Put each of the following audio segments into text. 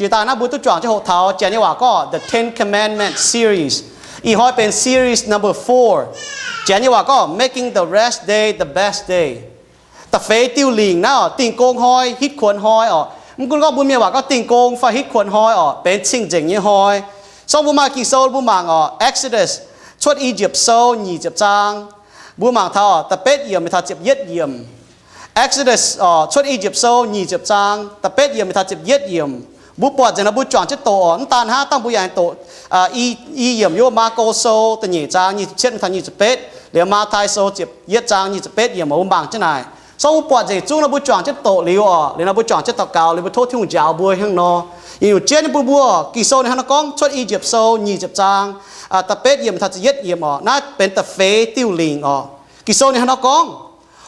Jiex daaih naaiv mbuo duqv juangc jienv hoqc taux Janx nyei waac gorngv The Ten Commandments series. Ih hnoi benx series number four. Janx nyei waac gorngv Making the Rest Day the Best Day. Da'feix diuh lingc naaiv oc, Dingh Gong Hnoi, Hitv Kuonx Hnoi oc. Mv gunv gorngv mbuo Mienh waac gorngv Dingh Gong fai Hitv Kuonx Hnoi oc, benx cing-nzengc nyei hnoi. So mbuo maaih Ging-Sou mbuo mangc oc, Exodus, Cuotv I^yipv Sou, nyic ziepc zaang. Mbuo mangc taux da'betv yiemc mingh taux ziepc yietv yiemc. Exodus, Cuotv I^yipv Sou, nyic ziepc zaang, da'betv yiemc mingh taux ziepc yietv yiemc. Mbuo buatc nzengc nor mbuo juangc jienv doqc oc. Mv daan hnangv, dangh mbuo yaac doqc i yiemc yiem Maako Sou da'nyeic zaang nyic ziepc cietv mingh taux nyic ziepc betv, liuz Matv^tai Sou ziepc yietv zaang nyic ziepc betv yiemc oc. Mbuo mangc jienv naaic. So mbuo buatc nzengc zungv nor mbuo juangc jienv doqc liuz oc, liuz nor mbuo juangc jienv daux gaux liuz mbuo tov Tin-Hungh njaaux mbuo hnangv nor. Yie nyungc jienv nyei bun mbuo, Ging-Sou ninh hnangv naaiv gorngv, Cuotv I^yipv Sou nyic ziepc zaang, da'betv yiemc taux ziepc yietv yiemc oc. Naaiv benx da'feix diuh lingc oc. Ging-Sou ninh hnangv nor gorngv,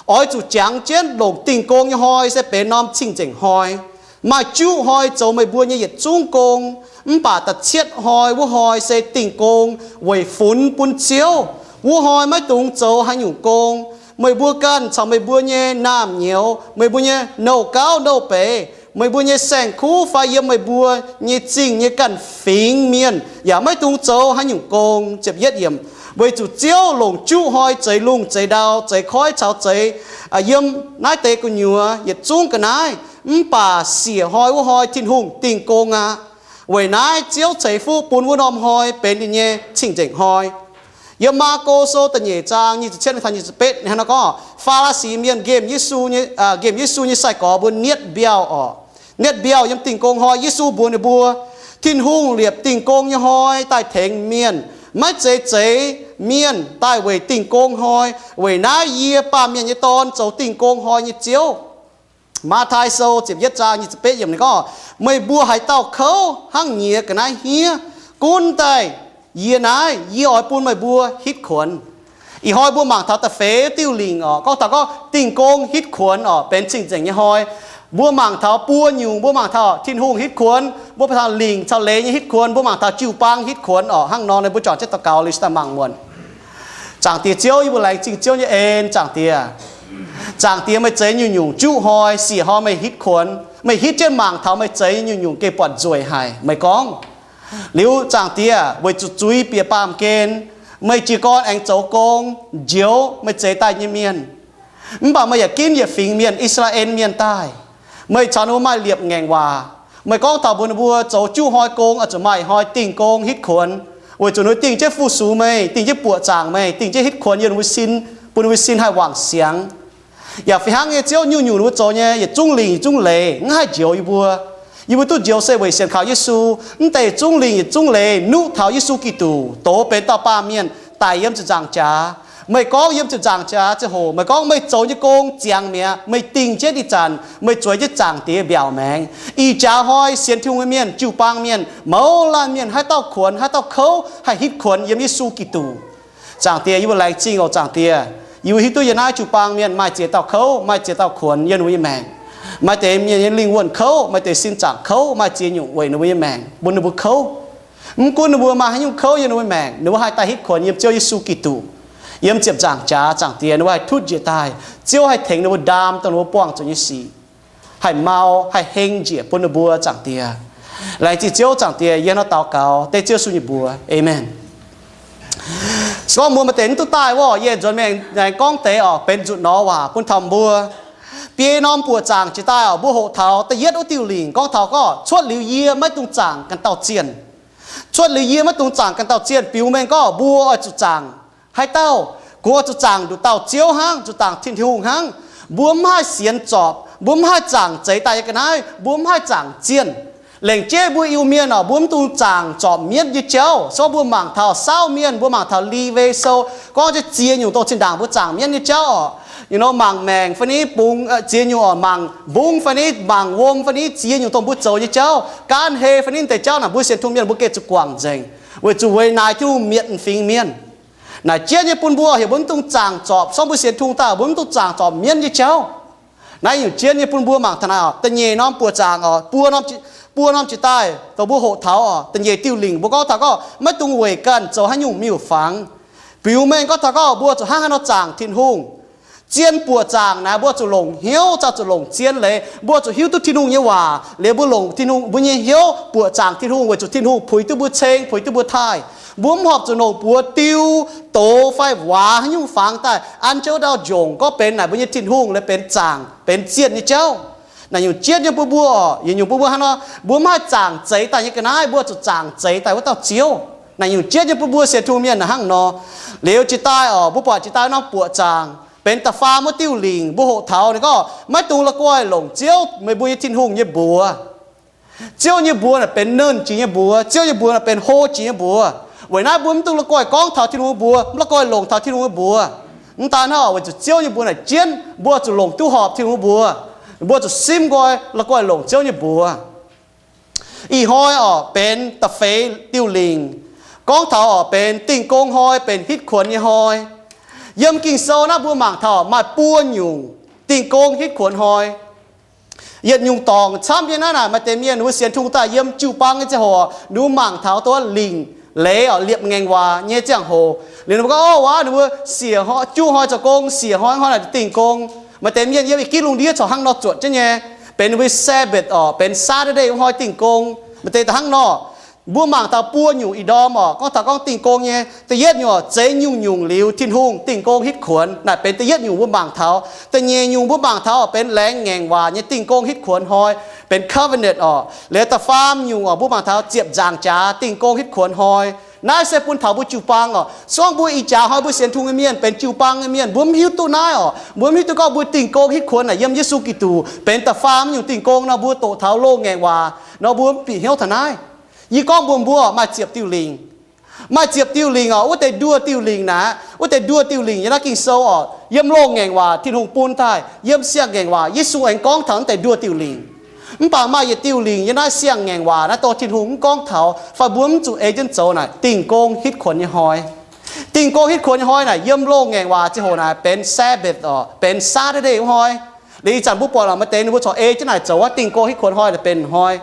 Oix zuqc jangx jienv longc Dingh Gong nyei hnoi se benx norm cing-nzengc hnoi. Maaih juqv hnoi zoux meih mbuo nyei yietc zungv gong, mv baac da'cietv hnoi wuov hnoi se Dingh Gong weic funx bun Ziouv. Wuov hnoi maiv dungx zoux haaix nyungc gong. Meih mbuo ganh caux meih mbuo nyei naamh nyouz, meih mbuo nyei nouh gauv nouh beiz, meih mbuo nyei saeng-kuv fai yiem meih mbuo nyei zingh nyei ganh fingx mienh yaac maiv dungx zoux haaix nyungc gong. Weic zuqc Ziouv longc juqv hnoi zeix lungh zeix ndau, zeix koiv caux zeix yiem naaiv deix gu'nyuoz yietc zungv ga'naaiv. Mv baac siec hnoi wuov hnoi Tin-Hungh dingh gong aqv. Weic naaiv Ziouv ceix fuqv bun wuov norm hnoi benx ninh nyei cing-nzengc hnoi. Yiem Maako Sou da'nyeic zaang nyic ziepc cietv mingh taux nyic ziepc betv ninh hnangv naaiv gorngv, Faa^li^si Mienh nqemh Yesu nyei, nqemh Yesu nyei sai-gorx mbuo nietv mbiauh oc. Nietv mbiauh yiem dingh gong hnoi, Yesu mbuox ninh mbuo, Tin-Hungh liepc dingh gong nyei hnoi daaih tengx mienh, maiv zeiz zeix mienh daaih weic dingh gong hnoi. Weic naaiv yie, Baamh Mienh nyei Dorn, zoux dingh gong hnoi nyei Ziouv. Matv^tai Sou ziepc yietv zaang nyic ziepc betv yiemc ninh gorngv, Meih mbuo haaix dauh kouv hnangv nyiex ga'naaiv hniev, gunv daaih yie naaiv, yie oix bun meih mbuo hitv kuonx. Ih hnoi mbuo mangc taux da'feix diuh lingc oc, gorngv taux gorngv dingh gong hitv kuonx oc, benx cing-nzengc nyei hnoi. Mbuo mangc taux buo nyungc, mbuo mangc taux Tin-Hungh hitv kuonx, mbuo mangc taux lingc caux leiz nyei hitv kuonx, mbuo mangc taux jiu-baang hitv kuonx oc. Hnangv nor, ninh mbuo juangc jienv daux gaux liuz daaih mangc muonc. Zaangc Diex Ziouv, yie mbuo laengz zingh Ziouv nyei en. Zaangc Diex, Zaangc Diex, meih zeix nyungc-nyungc juqv hnoi, siec hnoi meih hitv kuonx. Meih hitv jienv mangc taux meih zeix nyungc-nyungc gengh buatc nzueic haic. Meih gorngv, liuz Zaangc Diex, weic zuqc zuiz bieqc baamh gen, meih jiez gorn aengx zoux gong njoux meih zeix daaih nyei mienh. Mv baac meih yaac ginv yietc fingx mienh, I^saa^laa^en Mienh daaih. Meih caux ninh mbuo maaih liepc ngaengc waac. Meih gorngv taux mbuox ninh mbuo zoux juqv hnoi gong oix zuqc maaih hnoi dingh gong hitv kuonx, weic zuqc ninh mbuo dingh jienv fu-sux meih, dingh jienv buoqc zaangc meih, dingh jienv hitv kuonx yiem ninh mbuo sin, bun ninh mbuo sin haih wangc siangx. Yaac fih hnangv nyei, Ziouv, nyungc-nyungc ninh mbuo zoux nyei yietc zungv lingc yietc zungv leiz maiv haih njoux yie mbuo. Yie mbuo duqv njoux se weic sienx kaux Yesu. Mv deix zungv lingc yietc zungv leiz nuqv taux Yesu Giduc, doz benx dauh baamh mienh daic yiem ziepc nzaangc jaax. Meih gorngv yiem ziepc nzaangc jaax ziangh hoc, meih gorngv meih zoux nyei gong ziangx mi'aqv. Meih dingh jienv ih zanc, meih zueiz jienv Zaangc Diex mbiaauc maengx. Ih jaax hnoi sienx Tin-Hungh nyei mienh, jiu-baang mienh, mouz laanh mienh, haaix dauh kuonx, haaix dauh kouv, haih hitv kuonx yiem Yesu Giduc. Zaangc Diex, yie mbuo laengz zingh oc. Zaangc Diex, yie mbuo hiuv duqv yiem naaiv jiu-baang mienh maaih ziex dauh kouv, maaih ziex dauh kuonx yiem ninh mbuo nyei maengc. Maaih deix mienh nyei lingh wuonh kouv, maaih deix sin zaangc kouv, maaih ziex nyungc weic ninh mbuo nyei maengc bun ninh mbuo kouv. Mv gunv ninh mbuo maaih haaix nyungc kouv yiem ninh mbuo maengc, ninh mbuo haih daaih hitv kuonx yiem Ziouv Yesu Giduc. Yiem ziepc nzaangc jaax, Zaangc Diex, ninh mbuo haih tutv njiec daaih. Ziouv haih tengx ninh mbuo ndaam dongh ninh mbuo buangh zuqc nyei sic, haih mau, haih heng njiec bun ninh mbuo, Zaangc Diex. Laengz zingh Ziouv. Zaangc Diex, yie hnangv nor daux gaux dengv Ziouv Yesu nyei mbuox. Aamen. Se gorngv mbuo maaih deix mv duqv daaih wuov, yie nzuonx mingh aengx gorngv deix oc, benx nzutc norm waac bun taux mbuo. Biei norm buoqc zaangc jiex daaih oc, mbuo hoqc taux da'yietv wuov diuh lingc gorngv taux gorngv, cuotv liuz yie maiv dungx zaangc ganh dauh zienh. Cuotv liuz yie maiv dungx zaangc ganh dauh zienh, biux mengh gorngv mbuo oix zuqc zaangc haaix dauh? Kungx oix zuqc zaangc nduqc dauh Ziouv hnangv, zuqc zaangc Tin-Hungh hnangv. Mbuo mv haih sienx zorpc, mbuo mv haih zaangc zeix daaih nyei ga'naaiv, mbuo mv haih zaangc zienh. Lengc jeiv mbuo Iu-Mienh oc, mbuo mv dungx zaangc zorpc mienv nyei jauv. So mbuo mangc taux saauv mienh, mbuo mangc taux Lewi Sou gorngv jienv ziex nyungc dongh zinh ndaangc mbuo zaangc mienv nyei jauv oc. Mangc maengc fai ni, bungx, ziex nyungc oc, mangc mbungv fai ni, mangc wuom fai ni, ziex nyungc dongh mbuo zoux nyei jauv, gaanv hei fai ni, deix jauv naaic mbuo sienx Tin-Hungh mienh mbuo gengh zuqc guangc nzengc, weic zuqc weic naaic Tin-Hungh mietc fingx mienh. Naaic jienv nyei bun mbuo, heuc mbuo mv dungx zaangc zorpc. So mbuo sienx Tin-Hungh daaih mbuo mv dungx zaangc zorpc mienv nyei jauv. Naaiv nyungc jienv nyei bun mbuo mangc taux naaic oc, da'nyeic norm buoqc zaangc oc, buo norm jiex daaih dongh mbuo hoqc taux oc, da'nyeic diuh lingc mbuo gorngv taux gorngv maiv dungx weic ganh zoux haaix nyungc miuc-fangx. Biux mengh gorngv taux gorngv mbuo zuqc hnangv haaix nor zaangc Tin-Hungh. Zien buoqc zaangc naaic, mbuo zuqc longc hnyouv, zuqc longc zien leiz. Mbuo zuqc hiuv duqv Tin-Hungh nyei waac, liuz mbuo longc Tin-Hungh, mbuo nyei hnyouv buoqc zaangc Tin-Hungh, weic zuqc Tin-Hungh puix duqv mbuo ceng, puix duqv mbuo taaih. Mbuo mv horpc zuqc longc buoz diu, doz fai waac haaix nyungc fangx daaih an jienv wuov ndau njongc gorngv benx naaic mbuo nyei Tin-Hungh, liuz benx zaangc, benx zienh nyei jauv. Naaic nyungc jienv nyei bun mbuo oc, yietc nyungc bun mbuo hnangv nor, mbuo mv haih zaangc zeix daaih nyei ga'naaiv, mbuo zuqc zaangc zeix daaih wuov dauh Ziouv. Naaic nyungc jienv nyei bun mbuo sienx Tin-Hungh mienh naaic hnangv nor. Liuz jiex daaih oc, mbuo buatc jiex daaih norm buoqc zaangc benx da'faam wuov diuh lingc, mbuo hoqc taux ninh gorngv, maiv dungx la'guaih longc Ziouv, meih mbuo nyei Tin-Hungh, nyei mbuox. Ziouv nyei mbuox naaic benx nernh jiex nyei mbuox. Ziouv nyei mbuox naaic benx hlo jiex nyei mbuox. Weic naaiv mbuo mv dungx la'guaih gorngv taux Tin-Hungh nyei mbuox, mv la'guaih longc taux Tin-Hungh nyei mbuox. Mv daan hnangv, weic zuqc Ziouv nyei mbuox naaic jienv, mbuo zuqc longc duqv horpc Tin-Hungh nyei mbuox. Mbuo zuqc simv nqoi, la'guaih longc Ziouv nyei mbuox. Ih hnoi oc, benx da'feix diuh lingc, gorngv taux oc, benx Dingh Gong Hnoi, benx Hitv Kuonx nyei hnoi. Yiem Ging-Sou naaiv mbuo mangc taux maaih buo nyungc Dingh Gong Hitv Kuonx Hnoi. Yietc nyungc dorngc camv nyei naaiv naaic, maaih deix mienh ninh mbuo sienx Tin-Hungh daaih yiem jiu-baang nyei ziangh hoc, ninh mbuo mangc taux dongh lingc leiz oc, liepc ngaengc waac nyei ziangh hoc, liuz ninh mbuo gorngv, Ov, waac ninh mbuo siec hnoi, juqv hnoi zoux gong, siec hnoi, hnoi naaic dingh gong. Maaih deix mienh yiem i gitv lungh ndiev corc hnangv nor zuotc jienv nyei, benx ninh mbuo Sabbath oc, benx Saturday hnoi dingh gong. Maaih deix da'hnangv nor. Mbuo mangc taux buo nyungc ih ndorm oc, gorngv taux gorngv dingh gong nyei. Da'yietv nyungc oc, zeix nyungc-nyungc liuz Tin-Hungh dingh gong hitv kuonx. Naaic benx da'yietv nyungc mbuo mangc taux. Da'nyeic nyungc mbuo mangc taux oc, benx laengz ngaengc waac nyei dingh gong hitv kuonx hnoi, benx covenant oc. Liuz da'faam nyungc oc, mbuo mangc taux ziepc nzaangc jaax dingh gong hitv kuonx hnoi. Naaiv se bun taux mbuo jiu-baang oc. Se gorngv mbuo ih jaax hnoi mbuo sienx Tin-Hungh nyei mienh, benx jiu-baang nyei mienh, mbuo mv hiuv duqv naaiv oc. Mbuo mv hiuv duqv gorngv mbuo dingh gong hitv kuonx naaic yiem Yesu Giduc benx da'faam nyungc dingh gong nor, mbuo doqc taux loz-ngaengc waac nor, mbuo mv bieqc hnyouv taux naaiv. Yie gorngv mbuox mbuo, maaih ziepc diuh lingc. Maaih ziepc diuh lingc oc. Wuov deix nduoh diuh lingc naaic, wuov deix nduoh diuh lingc yiem naaiv Ging-Sou oc, yiem loz-ngaengc waac Tin-Hungh bun daaih, yiem siang-ngaengc waac Yesu aengx gorngv taux wuov deix nduoh diuh lingc. Mv baac maaih yietc diuh lingc yiem naaiv siang-ngaengc waac naaiv, dongh Tin-Hungh mv gorngv taux fai mbuo mv zuqc ei jienv zoux naaic, dingh gong hitv kuonx nyei hnoi. Dingh gong hitv kuonx nyei hnoi naaic, yiem loz-ngaengc waac ziangh hoc naaic benx Sabbath oc, benx Saturday wuov hnoi. Liuz ih zanc mbuo buatc lorqc, maaih deix ninh mbuo corc ei jienv naaic zoux wuov dingh gong hitv kuonx hnoi naaic benx hnoi.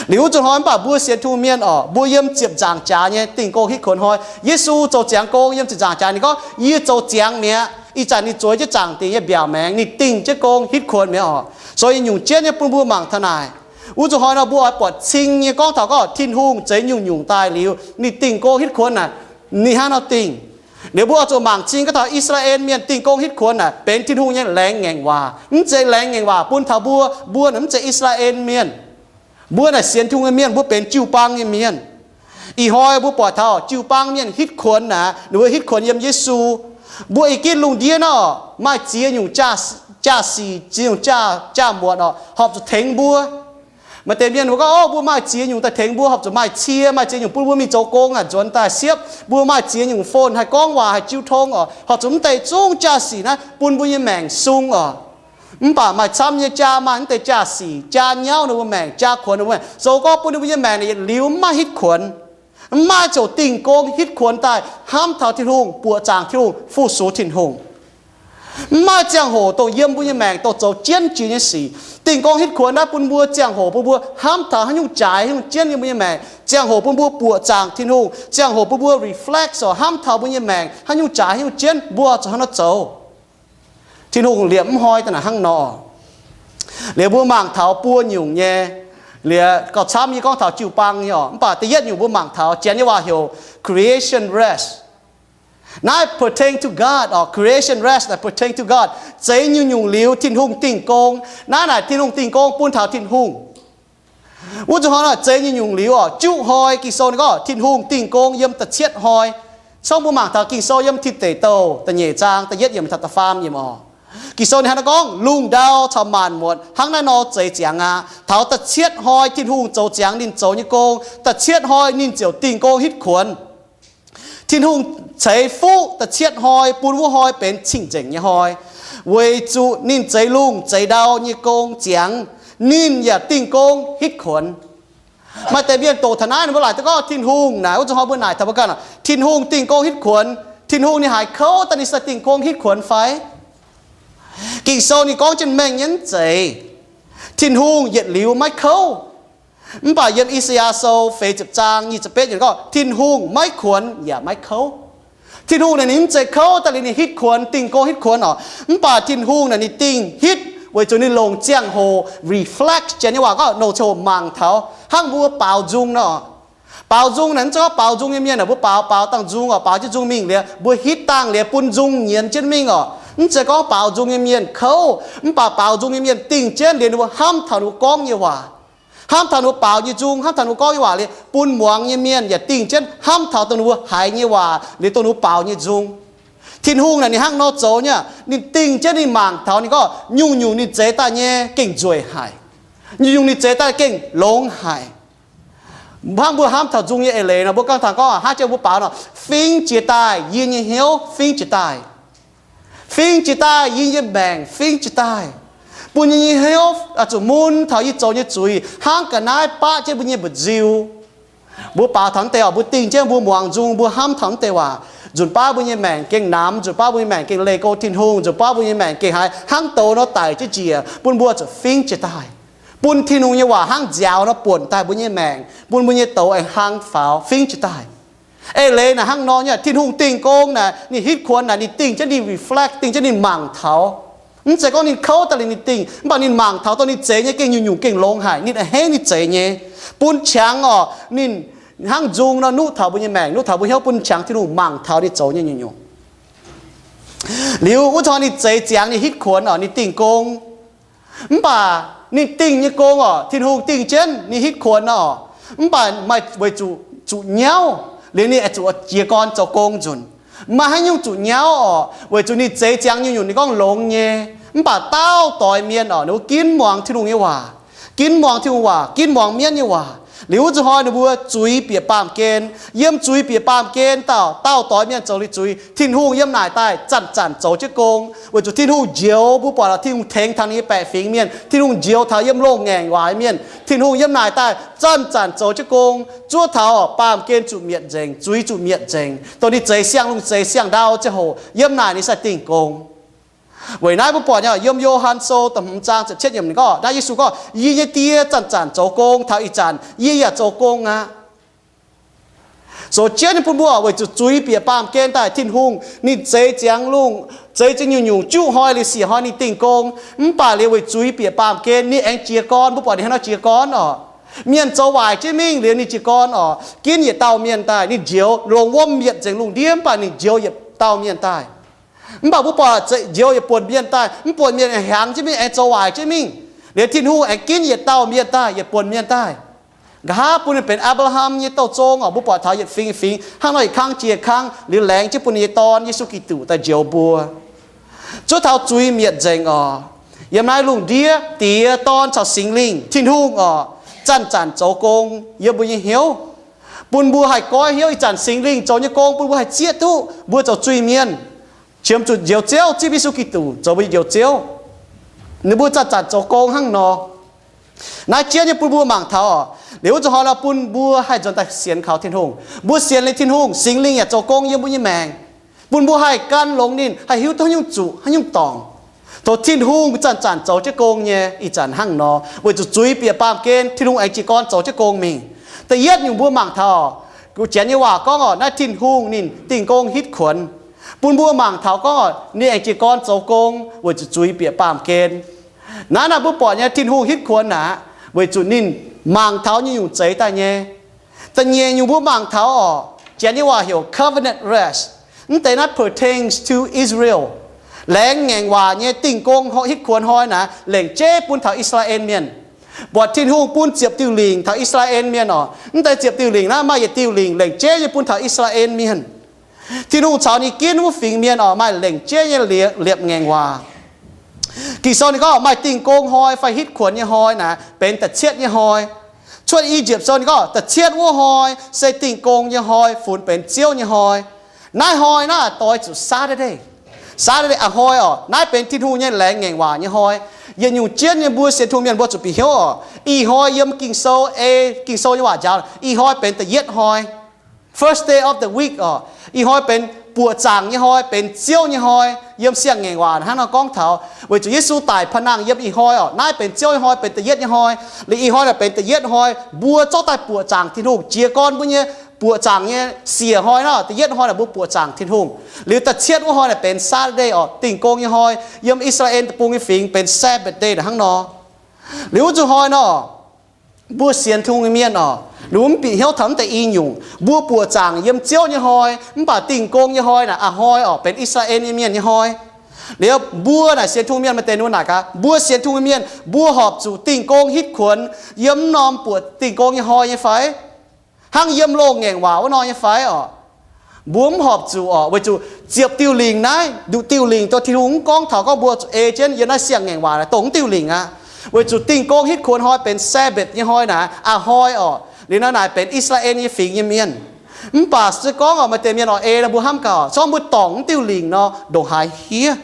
Liuz wuov zuqc hnoi mv baac mbuo sienx Tin-Hungh mienh oc, mbuo yiem ziepc nzaangc jaax nyei dingh gong hitv kuonx hnoi. Yesu zoux ziangx gong yiem ziepc nzaangc jaax, ninh gorngv, Yie zoux ziangx mi'aqv. Ih zanc ninh zueiz jienv zaangc dingc nyei mbiaauc maengx, ninh dingh jienv gong hitv kuonx mi'aqv oc. Sou nyungc jienv nyei bun mbuo mangc taux naaic. Wuov zuqc hnoi nor mbuo oix buatc cing nyei gorngv taux gorngv Tin-Hungh zeix nyungc-nyungc daaih liuz, ninh dingh gong hitv kuonx naaic, ninh hnangv nor dingh. Liuz mbuo oix zuqc mangc cing gorngv taux I^saa^laa^en Mienh dingh gong hitv kuonx naaic benx Tin-Hungh nyei laengz ngaengc waac. Mv zeiz laengz ngaengc waac bun taux mbuo, mbuo naaic mv zeiz I^saa^laa^en Mienh. Mbuo naaic sienx Tin-Hungh nyei mienh, mbuo benx jiu-baang nyei mienh. Ih hnoi mbuo buatc taux jiu-baang mienh hitv kuonx naaic, ninh mbuo hitv kuonx yiem Yesu. Mbuo i gitv lungh ndiev nor, maaih ziex nyungc jaa, jaa-sic, ziex nyungc jaa, jaa-muotc oc, horpc zuqc tengx mbuo. Maaih deix mienh mbuo gorngv, Ov, mbuo maaih ziex nyungc daaih tengx mbuo, horpc zuqc maaih cie, maaih ziex nyungc bun mbuo mingh zoux gong aqv, nzuonx daaih siepv. Mbuo maaih ziex nyungc phone haih gorngv waac, haih jiu tong oc, horpc zuqc mv deix zungv jaa-sic naaiv bun mbuo nyei maengc sung oc. Mv baac maaih camv nyei jaa maaih mv deix jaa-sic, jaa nyauv ninh mbuo maengc, jaa kuonx ninh mbuo maengc. Zoux gorngv bun ninh mbuo nyei maengc naaic yietc liuz mv maaih hitv kuonx, mv maaih ziouc dingh gong hitv kuonx daaih hnamv taux Tin-Hungh, buoqc zaangc Tin-Hungh, fu-sux Tin-Hungh. Mv maaih ziangh hoc dongh yiem mbuo nyei maengc dongh zoux jienv jiex nyei sic. Dingh gong hitv kuonx naaiv bun mbuo ziangh hoc bun mbuo hnamv taux haaix nyungc jaaix, haaix nyungc jienv yiem mbuo nyei maengc. Ziangh hoc bun mbuo buoqc zaangc Tin-Hungh. Ziangh hoc bun mbuo reflect oc, hnamv taux mbuo nyei maengc haaix nyungc jaaix, haaix nyungc jienv, mbuo zuqc hnangv nor zoux. Tin-Hungh liepc mv hnoi daaih naaic hnangv nor. Liuz mbuo mangc taux buo nyungc nyei, liuz gauh camv yie gorngv taux jiu-baang nyei oc. Mv baac da'yietv nyungc mbuo mangc taux Janx nyei waac heuc creation rest. Naaiv pertain to God oc, creation rest naaic pertain to God. Zeix nyungc-nyungc liuz Tin-Hungh dingh gong. Naaiv naaic Tin-Hungh dingh gong bun taux Tin-Hungh. Wuov zuqc hnoi naaic zeix nyungc-nyungc liuz oc, juqv hnoi Ging-Sou ninh gorngv Tin-Hungh dingh gong yiem da'cietv hnoi. Cong mbuo mangc taux Ging-Sou yiem Tin Deic Douh da'nyeic zaang da'yietv yiemc taux da'faam yiemc oc. Ging-Sou ninh hnangv naaiv gorngv, Lungh ndau caux maanc muotc hnangv naaiv nor zeix ziangx aqv. Taux da'cietv hnoi Tin-Hungh zoux ziangx ninh zoux nyei gong, da'cietv hnoi ninh ziouc dingh gong hitv kuonx. Tin-Hungh ceix fuqv da'cietv hnoi bun wuov hnoi benx cing-nzengc nyei hnoi, weic zuqc ninh zeix lungh zeix ndau nyei gong ziangx, ninh yaac dingh gong hitv kuonx. Maaih deix mienh doqc taux naaiv, ninh mbuo laaic duqv gorngv Tin-Hungh naaic, wuov zuqc hnoi mbuo naaic taux mbuo ganh, Tin-Hungh dingh gong hitv kuonx, Tin-Hungh ninh haiz kouv daaih ninh se dingh gong hitv kuonx fai? Ging-Sou ninh gorngv jienv mengh nyei mv zeiz. Tin-Hungh yietc liuz maiv kouv. Mv baac yiem I^saa^yaa Sou feix ziepc zaang nyic ziepc betv yiemc gorngv, Tin-Hungh maiv kuonx yaac maiv kouv. Tin-Hungh naaic ninh mv zeiz kouv daaih liuz ninh hitv kuonx, dingh gong hitv kuonx oc. Mv baac Tin-Hungh naaic ninh dingh hitv weic zuqc ninh longc ziangh hoc reflect, Janx nyei waac gorngv longc ziangh hoc mangc taux hnangv mbuo baaux nzung nor. Baaux nzung naaic mv zeiz gorngv baaux nzung nyei mienh aah, mbuo baaux, baaux dangh nzung oc, baaux jienv nzung mingh liuz mbuo hitv dangh liuz bun nzung nyienz jienv mingh oc. Mv zeiz gorngv baaux nzung nyei mienh kouv, mv baac baaux nzung nyei mienh dingh jienv liuz ninh mbuo hnamv taux ninh mbuo gorngv nyei waac, hnamv taux ninh mbuo baaux nyei nzung, hnamv taux ninh mbuo gorngv nyei waac liuz bun muangx nyei mienh yaac dingh jienv hnamv taux dongh ninh mbuo haiz nyei waac liuz dongh ninh mbuo baaux nyei nzung. Tin-Hungh naaic ninh hnangv nor zoux nyei, ninh dingh jienv ninh mangc taux ninh gorngv nyungc-nyungc ninh zeix daaih nyei gengh nzueic haic, nyungc-nyungc ninh zeix daaih gengh longx haic. Hnangv mbuo hnamv taux nzung nyei eix leiz nor, mbuo ganh taux gorngv hnangv jiex mbuo baaux nor, fingx jiex daaih yie nyei hnyouv, fingx jiex daaih, fingx jiex daaih yie nyei maengc, fingx jiex daaih, bun yie nyei hnyouv zuqc mun taux yie zoux nyei zuiz hnangv ga'naaiv baqv jienv mbuo nyei mba'nziu. Mbuo baaux taux mv deix oc, mbuo dingh jienv mbuo muangx nzung, mbuo hnamv taux mv deix waac, nzunc baav mbuo nyei maengc gengh namx, nzunc baav mbuo nyei maengc gengh leih go Tin-Hungh, nzunc baav mbuo nyei maengc gengh haiz hnangv douz nor daic jienv njiec, bun mbuo zuqc fingx jiex daaih, bun Tin-Hungh nyei waac hnangv nziaaux nor buonc daaih mbuo nyei maengc, bun mbuo nyei douz aengx hlang faaux fingx jiex daaih. Eix leiz naaic hnangv nor nyei, Tin-Hungh dingh gong naaic ninh hitv kuonx naaic ninh dingh jienv ninh reflect, dingh jienv ninh mangc taux. Mv zeiz gorngv ninh kouv daaih liuz ninh dingh, mv baac ninh mangc taux dongh ninh zeix nyei gengh nyungc-nyungc gengh longx haic, ninh a'hneiv ninh zeix nyei, bun qangx oc, ninh hnangv nzung nor nuqv taux mbuo nyei maengc, nuqv taux mbuo hnyouv, bun qangx Tin-Hungh mangc taux ninh zoux nyei nyungc-nyungc. Liuz wuov zanc ninh zeix ziangx ninh hitv kuonx oc, ninh dingh gong. Mv baac ninh dingh nyei gong oc, Tin-Hungh dingh jienv ninh hitv kuonx oc, mv baac maaih weic zuqc zuqc nyauv liuz ninh aengx zuqc jiez gorn zoux gong nzunc. Maaih haaix nyungc zuqc nyauv oc, weic zuqc ninh zeix ziangx nyungc-nyungc ninh gorngv longx nyei, mv baac dauh doix mienh oc, ninh mbuo ginv muangx Tin-Hungh nyei waac, ginv muangx Tin-Hungh waac, ginv muangx mienv nyei waac. Liuz wuov zanc hnoi ninh mbuo zuiz bieqc baamh gen. Yiem zuiz bieqc baamh gen dauh dauh doix mienh zoux liuz zuiz, Tin-Hungh yiem naaic daaih zanc-zanc zoux jienv gong, weic zuqc Tin-Hungh njoux, mbuo buatc Tin-Hungh tengx taux ninh nyei baeqc fingx mienh, Tin-Hungh njoux taux yiem loz-ngaengc waac mienh. Tin-Hungh yiem naaic daaih zanc-zanc zoux jienv gong, zuov taux baamh gen zuqc mietc nzengc, zuiz zuqc mietc nzengc, dongh ninh zeix siang-lungh zeix siang-ndau ziangh hoc, yiem naaic ninh sai dingh gong. Weic naaiv mbuo buatc nyei, yiem Yo^han Sou da'hmz zaang ziepc cietv yiemc ninh gorngv, naaiv Yesu gorngv, Yie nyei Die zanc-zanc zoux gong taux ih zanc, yie yaac zoux gong aqv. Zoux jienv nyei bun mbuo weic zuqc zuiz bieqc baamh gen daaih, Tin-Hungh ninh zeix ziangx lungh, zeix ziangx nyungc-nyungc, juqv hnoi liuz siec hnoi ninh dingh gong. Mv baac liuz weic zuiz bieqc baamh gen ninh aengx jiez gorn. Mbuo buatc ninh hnangv nor jiez gorn oc. Mienh zoux waaic jienv mingh liuz ninh jiez gorn oc, ginv yietc dauh mienh daaih. Ninh njoux, longc wuom mietc nzengc lungh ndiev, mv baac ninh njoux yietc dauh mienh daaih. Mv baac mbuo buatc njoux yietc buonc mienh daaih, mv buonc mienh hiaangx jienv mingh, aengx zoux waaic jienv mingh. Liuz Tin-Hungh aengx ginv yietc dauh mienh daaih, yietc buonc mienh daaih. Nqa'haav bun ninh benx Apc^laa^ham nyei douz-zong oc. Mbuo buatc taux yietc fingx fingx hnangv nor yietc kangv jiex kangv liuz laengz jienv bun ninh nyei Dorn, Yesu Giduc, daaih njoux mbuo, zuov taux zuiz mietc nzengc oc. Yiem naaiv lungh ndiev, Diex, Dorn caux Singx Lingh, Tin-Hungh oc, zanc-zanc zoux gong yiem mbuo nyei hnyouv, bun mbuo haih goiv hnyouv. Ih zanc Singx Lingh zoux nyei gong bun mbuo haih zieqv duqv mbuo zoux zuiz-mienh, qiemx zuqc Njoux Ziouv, zipv Yesu Giduc zoux mbuo nyei Njoux Ziouv. Ninh mbuo zanc-zanc zoux gong hnangv nor. Naaiv jienv nyei bun mbuo mangc taux oc. Liuz wuov zanc hnoi nor bun mbuo haih nzuonx daaih sienx kaux Tin-Hungh. Mbuo sienx liuz Tin-Hungh, Singx Lingh yaac zoux gong yiem mbuo nyei maengc, bun mbuo haih gan longx ninh, haih hiuv duqv haaix nyungc zuqc, haaix nyungc dorngc. Tov Tin-Hungh zanc-zanc zoux jienv gong nyei. Ih zanc hnangv nor, weic zuqc zuiz bieqc baamh gen, Tin-Hungh aengx jiez gorn zoux jienv gong mingh. Da'yietv nyungc mbuo mangc taux, Janx nyei waac gorngv oc, naaiv Tin-Hungh ninh dingh gong hitv kuonx, bun mbuo mangc taux gorngv oc, ninh aengx jiez gorn zoux gong weic zuqc zuiz bieqc baamh gen. Naaiv naaic mbuo buatc nyei Tin-Hungh hitv kuonx aqv, weic zuqc ninh mangc taux nyungc-nyungc zeix daaih nyei. Da'nyeic nyungc mbuo mangc taux oc, Janx nyei waac heuc covenant rest. Mv deix naaiv pertains to Israel. Laengz ngaengc waac nyei dingh gong hitv kuonx hnoi naaic lengc jeiv bun taux I^saa^laa^en Mienh. Buatc Tin-Hungh bun ziepc diuh lingc taux I^saa^laa^en Mienh oc. Mv deix ziepc diuh lingc naaiv maaih yietc diuh lingc lengc jeiv nyei bun taux I^saa^laa^en Mienh. Tin-Hungh caux ninh ginv wuov fingx mienh oc, maaih lengc jeiv nyei liepc, liepc ngaengc waac. Ging-Sou ninh gorngv maaih dingh gong hnoi fai hitv kuonx nyei hnoi naaic benx da'cietv nyei hnoi. Cuotv I^yipv Sou ninh gorngv da'cietv wuov hnoi se dingh gong nyei hnoi, funx benx Ziouv nyei hnoi. Naaiv hnoi naaiv doix zuqc Saturday. Saturday a'hnoi oc, naaiv benx Tin-Hungh nyei laengz ngaengc waac nyei hnoi. Yietc nyungc jienv nyei mbuo sienx Tin-Hungh mienh mbuo zuqc bieqc hnyouv oc. Ih hnoi yiem Ging-Sou ei, Ging-Sou nyei waac njaaux, ih hnoi benx da'yietv hnoi, first day of the week oc. Ih hnoi benx buoqc zaangc nyei hnoi, benx Ziouv nyei hnoi. Yiem siang-ngaengc waac hnangv nor gorngv taux weic zuqc Yesu daic pa'nangh yiem ih hnoi oc. Naaiv benx Ziouv nyei hnoi, benx da'yietv nyei hnoi. Liuz ih hnoi naaic benx da'yietv hnoi, mbuo zorqv daaih buoqc zaangc Tin-Hungh, jiez gorn mbuo nyei buoqc zaangc nyei siec hnoi nor, da'yietv hnoi naaic mbuo buoqc zaangc Tin-Hungh. Liuz da'cietv wuov hnoi naaic benx Saturday orqc, Dingh Gong nyei hnoi. Yiem I^saa^laa^en Deic-Bung nyei fingx benx Sabbath day naaic hnangv nor. Liuz wuov zuqc hnoi nor, mbuo sienx Tin-Hungh nyei mienh orqc, ninh mbuo mv bieqc hnyouv taux naaiv deix i nyungc. Mbuo buoqc zaangc yiem Ziouv nyei hnoi, mv baac Dingh Gong nyei hnoi naaic a'hnoi orqc benx I^saa^laa^en nyei mienh nyei hnoi. Liuz mbuo naaic sienx Tin-Hungh mienh maaih deix ninh mbuo naaic gaax, mbuo sienx Tin-Hungh mienh mbuo horpc zuqc Dingh Gong hitv kuonx yiem norm buoqc Dingh Gong nyei hnoi nyei fai? Hnangv yiem loz-ngaengc waac wuov nor nyei fai orqc? Mbuo mv horpc zuqc orqc, weic zuqc ziepc diuh lingc naaiv, nduqc diuh lingc dongh Tin-Hungh mv gorngv taux gorngv mbuo zuqc ei jienv yiem naaiv siang-ngaengc waac naaic dongh mv diuh lingc aqv. Weic zuqc Dingh Gong hitv kuonx hnoi benx Sabbath nyei hnoi naaic a'hnoi orqc. Liuz naaiv naaic benx I^saa^laa^en nyei fingx nyei mienh. Mv baac se gorngv orqc maaih deix mienh orqc ei nor mbuo hnamv gaax, se gorngv mbuo dorngc mv diuh lingc nor ndongc haaix hiev?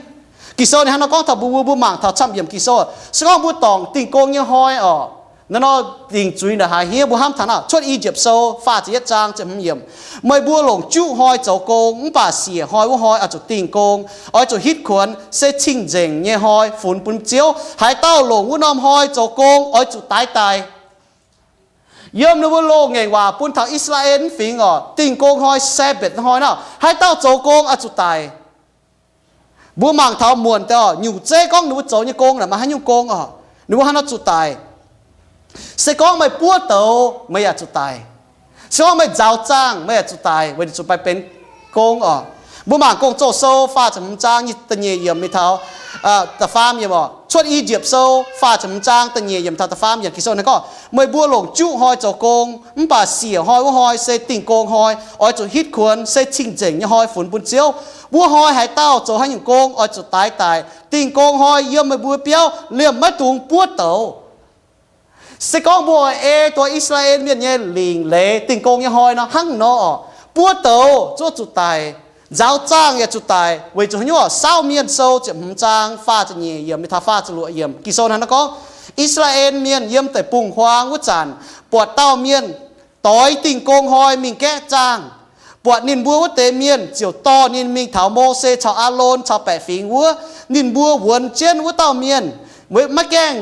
Ging-Sou ninh hnangv nor gorngv taux mbuo, mbuo mangc taux camv yiemc Ging-Sou, se gorngv mbuo dorngc Dingh Gong nyei hnoi orqc, naaiv nor dingc zuiz ndongc haaix hiev? Mbuo hnamv taux naaiv Cuotv I^yipv Sou faah ziepc yietv zaang ziepc hmz yiemc, meih mbuo longc juqv hnoi zoux gong, mv baac siec hnoi wuov hnoi oix zuqc dingh gong, oix zuqc hitv kuonx, se cing-nzengc nyei hnoi funx bun Ziouv. Haaix dauh longc wuov norm hnoi zoux gong oix zuqc daix daic. Yiem ninh mbuo loz-ngaengc waac bun taux I^saa^laa^en fingx orqc, Dingh Gong hnoi, Sabbath hnoi nor, haaix dauh zoux gong oix zuqc daic. Mbuo mangc taux muonc deix orqc, nyungc zeiv gorngv ninh mbuo zoux nyei gong naaic maaih haaix nyungc gong orqc, ninh mbuo hnangv nor zuqc daic. Se gorngv meih buov douz, meih yaac zuqc daic. Se gorngv meih nzaaux zaangh, meih yaac zuqc daic, weic zuqc meih benx gong orqc. Mbuo mangc Gong-Zoh Sou faah ziepc hmz zaang da'nyeic yiemc mingh taux da'faam yiemc orqc. Cuotv I^yipv Sou faah ziepc hmz zaang da'nyeic yiemc taux da'faam yiemc, Ging-Sou hnangv nor gorngv, meih mbuo longc juqv hnoi zoux gong, mv baac siec hnoi wuov hnoi se dingh gong hnoi, oix zuqc hitv kuonx, se cing-nzengc nyei hnoi funx bun Ziouv. Wuov hnoi haaix dauh zoux haaix nyungc gong oix zuqc daix daic. Dingh gong hnoi yiem meih mbuo biauv liemh maiv dungx buov douz. Se gorngv mbuo oix ei dongh I^saa^laa^en Mienh nyei lingc leiz dingh gong nyei hnoi nor, hnangv nor orqc, buov douz zuqc daic, nzaaux zaangh yaac zuqc daic. Weic zuqc haaix nyungc orqc? Saauv Mienh Sou ziepc hmz zaang faah ziepc nyeic yiemc mingh taux faah ziepc luoqc yiemc, Ging-Sou hnangv nor gorngv, I^saa^laa^en Mienh yiem deic-bung-huaang wuov zanc, buatc dauh mienh doix dingh gong hnoi mingh gaeqv zaangh. Buatc ninh mbuo wuov deix mienh ziouc dorh ninh mingh taux Mose caux Aalon caux baeqc fingx wuov. Ninh mbuo wuonx jienv wuov dauh mienh, maiv gaengh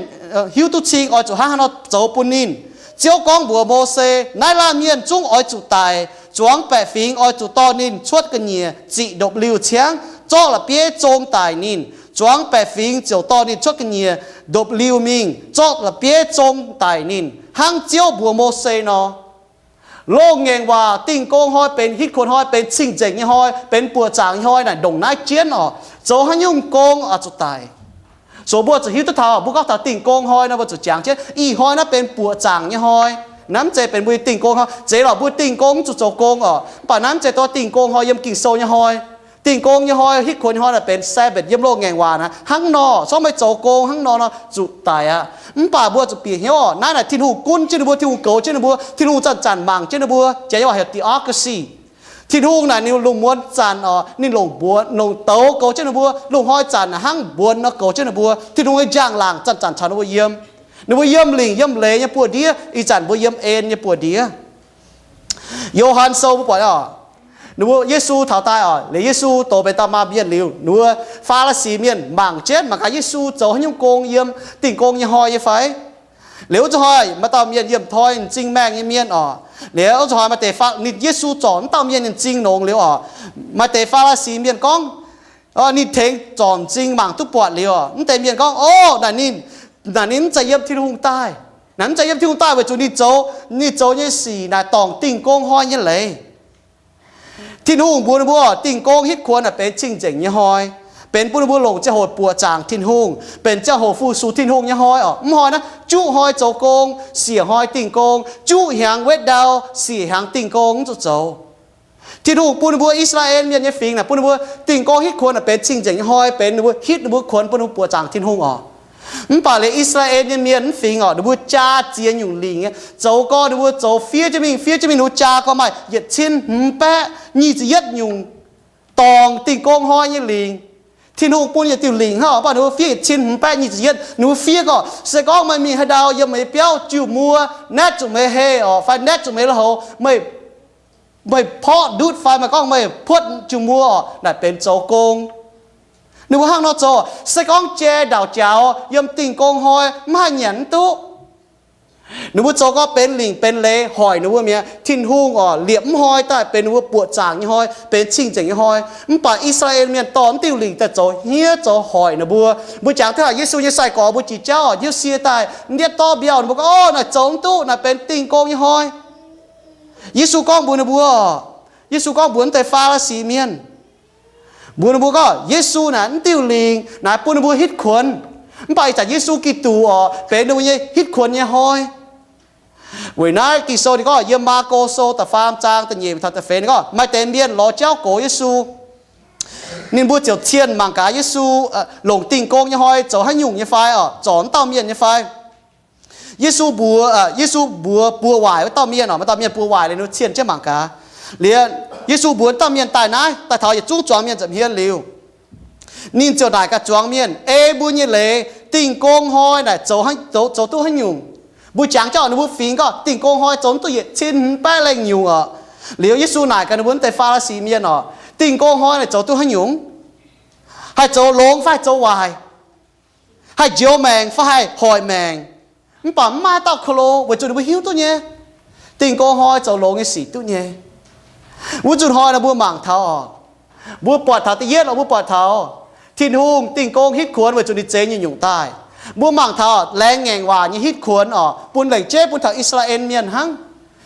hiuv duqv cing oix zuqc hnangv haaix nor zoux bun ninh. Ziouv gorngv mbuox Mose, naaiv laanh mienh zungv oix zuqc daic. Zuangx baeqc fingx oix zuqc dorh ninh cuotv ga'nyiec ziqc ndopv-liuh ciangv, zorqv la'bieiv zong daic ninh. Zuangx baeqc fingx ziouc dorh ninh cuotv ga'nyiec ndopv-liuh mingh, zorqv la'bieiv zong daic ninh, hnangv Ziouv mbuox Mose nor. Loz-ngaengc waac dingh gong hnoi benx hitv kuonx hnoi, benx cing-nzengc nyei hnoi, benx buoqc zaangc nyei hnoi naaic ndongc naaiv jienv orqc, zoux haaix nyungc gong oix zuqc daic. So mbuo zuqc hiuv duqv taux mbuo gorngv taux dingh gong hnoi nor, mbuo zuqc jangx jienv ih hnoi naaiv benx buoqc zaangc nyei hnoi. Naaiv mv zeiz benx mbuo dingh gong hnoi. Zeiz lorqc mbuo dingh gong mv zuqc zoux gong orqc, mv baac naaiv mv zeiz dongh dingh gong hnoi yiem Ging-Sou nyei hnoi. Dingh gong nyei hnoi, hitv kuonx nyei hnoi naaic benx Sabbath yiem loz-ngaengc waac naaic hnangv nor. Zorqv meih zoux gong hnangv nor nor zuqc daic aqv. Mv baac mbuo zuqc bieqc hnyouv orqc, naaiv naaic Tin-Hungh gunv jienv ninh mbuo, Tin-Hungh goux jienv ninh mbuo. Tin-Hungh zanc-zanc mangc jienv ninh mbuo, jiex nyei waac heuc theocracy. Tin-Hungh naaic ninh lungh muonz zanc orqc, ninh longc mbuox, longc douz goux jienv ninh mbuo. Lungh hnoi zanc naaic hnangv mbuonx nor goux jienv ninh mbuo. Tin-Hungh nyei njang-laangc zanc-zanc caux ninh mbuo yiem. Ninh mbuo yiem lingc yiem leiz nyei buoz-ndiev, ih zanc mbuo yiem en nyei buoz-ndiev. Yo^han Sou mbuo buatc orqc, ninh mbuo Yesu taux daaih orqc, liuz Yesu dox benx dauh maaz-mienh liuz, ninh mbuo Faa^li^si Mienh mangc jienv mangc gaax Yesu zoux haaix nyungc gong yiem dingh gong nyei hnoi nyei fai. Liuz wuov zuqc hnoi maaih dauh mienh yiem toi m'zing maengh nyei mienh orqc. Liuz wuov zuqc hnoi maaih deix, ninh Yesu zorc wuov dauh mienh nyei m'zing longx liuz orqc, maaih deix Faa^li^si Mienh gorngv, ninh tengx zorc m'zing mangc duqv buatc liuz orqc, mv deix mienh gorngv, O, naaic ninh, naaic ninh mv zeiz yiem Tin-Hungh daaih. Naaic mv zeiz yiem Tin-Hungh daaih weic zuqc ninh zoux, ninh zoux nyei sic naaic dorngc dingh gong hnoi nyei leiz. Tin-Hungh mbuox ninh mbuo, dingh gong hitv kuonx naaic benx cing-nzengc nyei hnoi, benx bun ninh mbuo longc ziangh hoc buoqc zaangc Tin-Hungh, benx ziangh hoc fu-sux Tin-Hungh nyei hnoi orqc. Mv hnoi naaiv juqv hnoi zoux gong, siec hnoi dingh gong, juqv hnyangx wetv ndau, siec hnyangx dingh gong, mv zuqc zoux. Tin-Hungh bun ninh mbuo I^saa^laa^en Mienh nyei fingx naaic bun ninh mbuo dingh gong hitv kuonx naaic benx cing-nzengc nyei hnoi, benx ninh mbuo hitv ninh mbuo kuonx bun ninh mbuo buoqc zaangc Tin-Hungh orqc. Mv baac liuz I^saa^laa^en nyei mienh mv fingx orqc, ninh mbuo jaa ziex nyungc lingc nyei, zoux gau ninh mbuo zoux fiev jienv mingh, fiev jienv mingh, ninh mbuo jaa gau maaih yietc cin hmz baeqv nyic ziepc yietv nyungc dorngc dingh gong hnoi nyei lingc. Tin-Hungh bun yietc diuh lingc hnangv orqc, mv baac ninh mbuo fiev yietc cin hmz baeqv nyic ziepc yietv, ninh mbuo fiev gorngv, se gorngv meih mingh haaix ndau yiem meih nyei biauv jiu muo, naetv zuqc meih heh orqc fai naetv zuqc meih lui-houx, meih, meih porqv ndutv fai meih gorngv meih puotv jiu muo orqc, naaic benx zoux gong. Ninh mbuo hnangv nor zoux, se gorngv jai ndauc jaux yiem dingh gong hnoi mv haih nyanc mv duqv. Ninh mbuo zoux gorngv benx lingc benx leiz hoic ninh mbuo mi'aqv. Tin-Hungh oc, liepc mv hnoi daaih benx ninh mbuo buoqc zaangc nyei hnoi, benx cing-nzengc nyei hnoi. Mv baac I^saa^laa^en Mienh dorh mv diuh lingc daaih zoux hniev zoux hoic ninh mbuo. Mbuo jangx taux Yesu nyei sai-gorx mbuo jiex jauv oc, hnyouv sie daaih, ndiev dorv mbiauh ninh mbuo gorngv, Orv, naaic zoux mv duqv, naaic benx Dingh Gong nyei hnoi. Yesu gorngv mbuox ninh mbuo, Yesu gorngv mbuox mv deix Faa^li^si Mienh, mbuox ninh mbuo gorngv Yesu naaic mv diuh lingc naaic bun ninh mbuo hitv kuonx. Mv baac ih zanc Yesu Giduc oc, benx ninh mbuo nyei hitv kuonx nyei hnoi. Weic naaiv Ging-Sou ninh gorngv yiem Maako Sou da'faam zaang da'nyeic taux da'feix ninh gorngv maaih deix mienh lorz jauv gox Yesu. Ninh mbuo ziouc cienh mangc gaax Yesu longc Dingh Gong nyei hnoi zoux haaix nyungc nyei fai oc, zorc wuov dauh mienh nyei fai. Yesu mbuox, Yesu mbuox buoz-waaic wuov dauh mienh oc, maaih dauh mienh buoz-waaic liuz ninh cienh jienv mangc gaax. Liuz Yesu mbuox dauh mienh daaih naaiv, daaih taux yietc zungv zuangx mienh nza'hmien liuz, ninh ziouc naaic gaax zuangx mienh, Ei mbuo nyei leiz Dingh Gong hnoi naaic zoux duqv haaix nyungc? Mbuo jangx jauv ninh mbuo fingx gorngv Dingh Gong hnoi zoux duqv yietc cin hmz baeqv lengh nyungc oc. Liuz Yesu naaic gaax ninh mbuo mv deix Faa^li^si Mienh oc, Dingh Gong hnoi naaic zoux duqv haaix nyungc? Haih zoux longx fai haih zoux waaic? Haih njoux maengc fai haih hoic maengc? Mv baac mv maaih dauh ko lo, weic zuqc ninh mbuo hiuv duqv nyei, Dingh Gong hnoi zoux longx nyei sic duqv nyei. Wuov nzunc hnoi nor mbuo mangc taux oc, mbuo buatc taux da'yietv oc, mbuo buatc taux Tin-Hungh Dingh Gong hitv kuonx weic zuqc ninh zeix nyungc-nyungc daaih. Mbuo mangc taux laengz ngaengc waac nyei hitv kuonx oc, bun lengc jeiv bun taux I^saa^laa^en Mienh hnangv.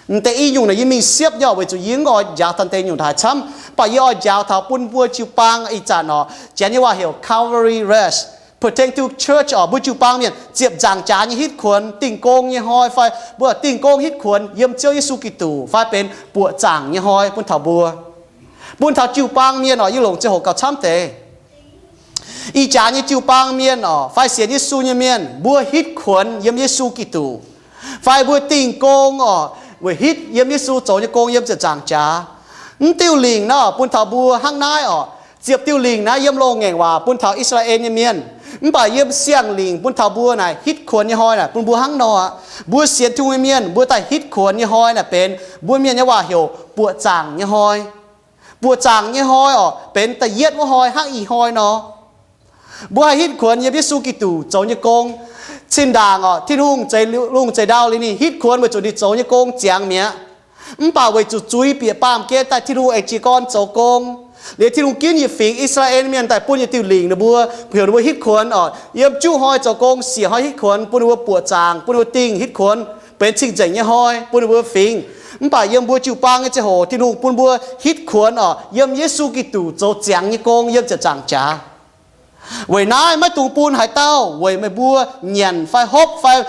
M'deix i nyungc naaic yie mingh siepv nyei oc, weic zuqc yie mv oix njaaux taux m'deix nyungc haaix camv, mv baac yie oix njaaux taux bun mbuo jiu-baang ih zanc oc, janx nyei waac heuc Calvary Rush, pertain to church oc, mbuo jiu-baang mienh ziepc nzaangc jaax nyei hitv kuonx, Dingh Gong nyei hnoi fai mbuo Dingh Gong hitv kuonx yiem Ziouv Yesu Giduc fai benx buoqc zaangc nyei hnoi bun taux mbuo, bun taux jiu-baang mienh oc, yie longc ziangh hoc gauh camv deix. Ih jaax nyei jiu-baang mienh oc, fai sienx Yesu nyei mienh, mbuo hitv kuonx yiem Yesu Giduc, fai mbuo Dingh Gong oc, weic hitv yiem Yesu zoux nyei gong yiem ziepc nzaangc jaax. Mv diuh lingc naaiv bun taux mbuo hnangv naaiv oc. Ziepc diuh lingc naaiv yiem loz-ngaengc waac bun taux I^saa^laa^en nyei mienh, mv baac yiem siang-lingc bun taux mbuo naaic hitv kuonx nyei hnoi naaic bun mbuo hnangv nor aqv. Mbuo sienx Tin-Hungh nyei mienh, mbuo daaih hitv kuonx nyei hnoi naaic benx mbuo mienh nyei waac heuc buoqc zaangc nyei hnoi. Buoqc zaangc nyei hnoi oc, benx da'yietv wuov hnoi hnangv ih hnoi nor. Mbuo haih hitv kuonx yiem Yesu Giduc zoux nyei gong. Zinh ndaangc oc, Tin-Hungh zeix lungh zeix ndau liuz ninh hitv kuonx weic zuqc ninh zoux nyei gong ziangx mi'aqv. Mv baac weic zuqc zuiz bieqc baamh gen daaih Tin-Hungh aengx jiez gorn zoux gong. Liuz Tin-Hungh ginv yietc fingx I^saa^laa^en Mienh daaih bun yietc diuh lingc ninh mbuo, heuc ninh mbuo hitv kuonx oc. Yiem juqv hnoi zoux gong, siec hnoi hitv kuonx, bun ninh mbuo buoqc zaangc, bun ninh mbuo dingh hitv kuonx, benx cing-nzengc nyei hnoi bun ninh mbuo fingx. Mv baac yiem mbuo jiu-baang nyei ziangh hoc Tin-Hungh bun mbuo hitv kuonx oc, yiem Yesu Giduc zoux ziangx nyei gong yiem ziepc nzaangc jaax. Weic naaiv maiv dungx bun haaix dauh weic meih mbuo nyanc fai hopv fai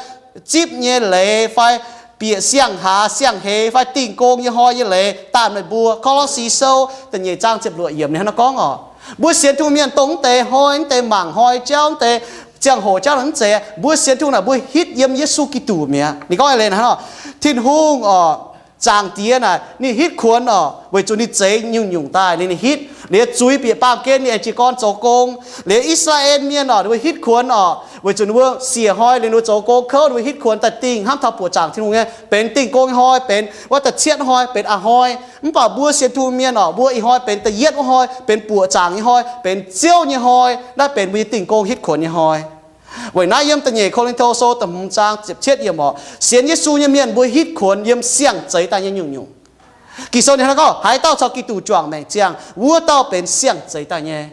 zipv nyei leiz fai bieqc siang-haax siang-heix fai Dingh Gong nyei hnoi nyei leiz daanh meih mbuo. Ko^lo^si Sou da'nyeic zaang ziepc luoqc yiemc ninh hnangv naaiv gorngv oc, mbuo sienx Tin-Hungh mienh dongh mv deix hnoi, mv deix mangc hnoi jauv, mv deix ziangh hoc jauv naaic mv zeiz. Mbuo sienx Tin-Hungh naaic mbuo hitv yiem Yesu Giduc mi'aqv. Ninh gorngv leiz hnangv oc, Tin-Hungh oc, Zaangc Diex naaic ninh hitv kuonx oc, weic zuqc ninh zeix nyungc-nyungc daaih liuz ninh hitv. Liuz zuiz bieqc baamh gen ninh aengx jiez gorn zoux gong. Liuz I^saa^laa^en Mienh oc, ninh mbuo hitv kuonx oc, weic zuqc ninh mbuo siec hnoi liuz ninh mbuo zoux gong kouv, ninh mbuo hitv kuonx daaih dingh hnamv taux buoqc zaangc Tin-Hungh nyei, benx Dingh Gong nyei hnoi, benx wuov da'cietv hnoi, benx a'hnoi. Mv baac mbuo sienx Tin-Hungh mienh oc, mbuo ih hnoi benx da'yietv wuov hnoi, benx buoqc zaangc nyei hnoi, benx Ziouv nyei hnoi. Naaiv benx mbuo nyei Dingh Gong hitv kuonx nyei hnoi. Weic naaiv yiem da'nyeic Ko^lin^to Sou da'hmz zaang ziepc cietv yiemc oc, sienx Yesu nyei mienh mbuo hitv kuonx yiem siang-zeix daaih nyei nyungc-nyungc. Ging-Sou ninh hnangv naaiv gorngv, haaix dauh caux Giduc juangc maengc ziangh, wuov dauh benx siang-zeix daaih nyei.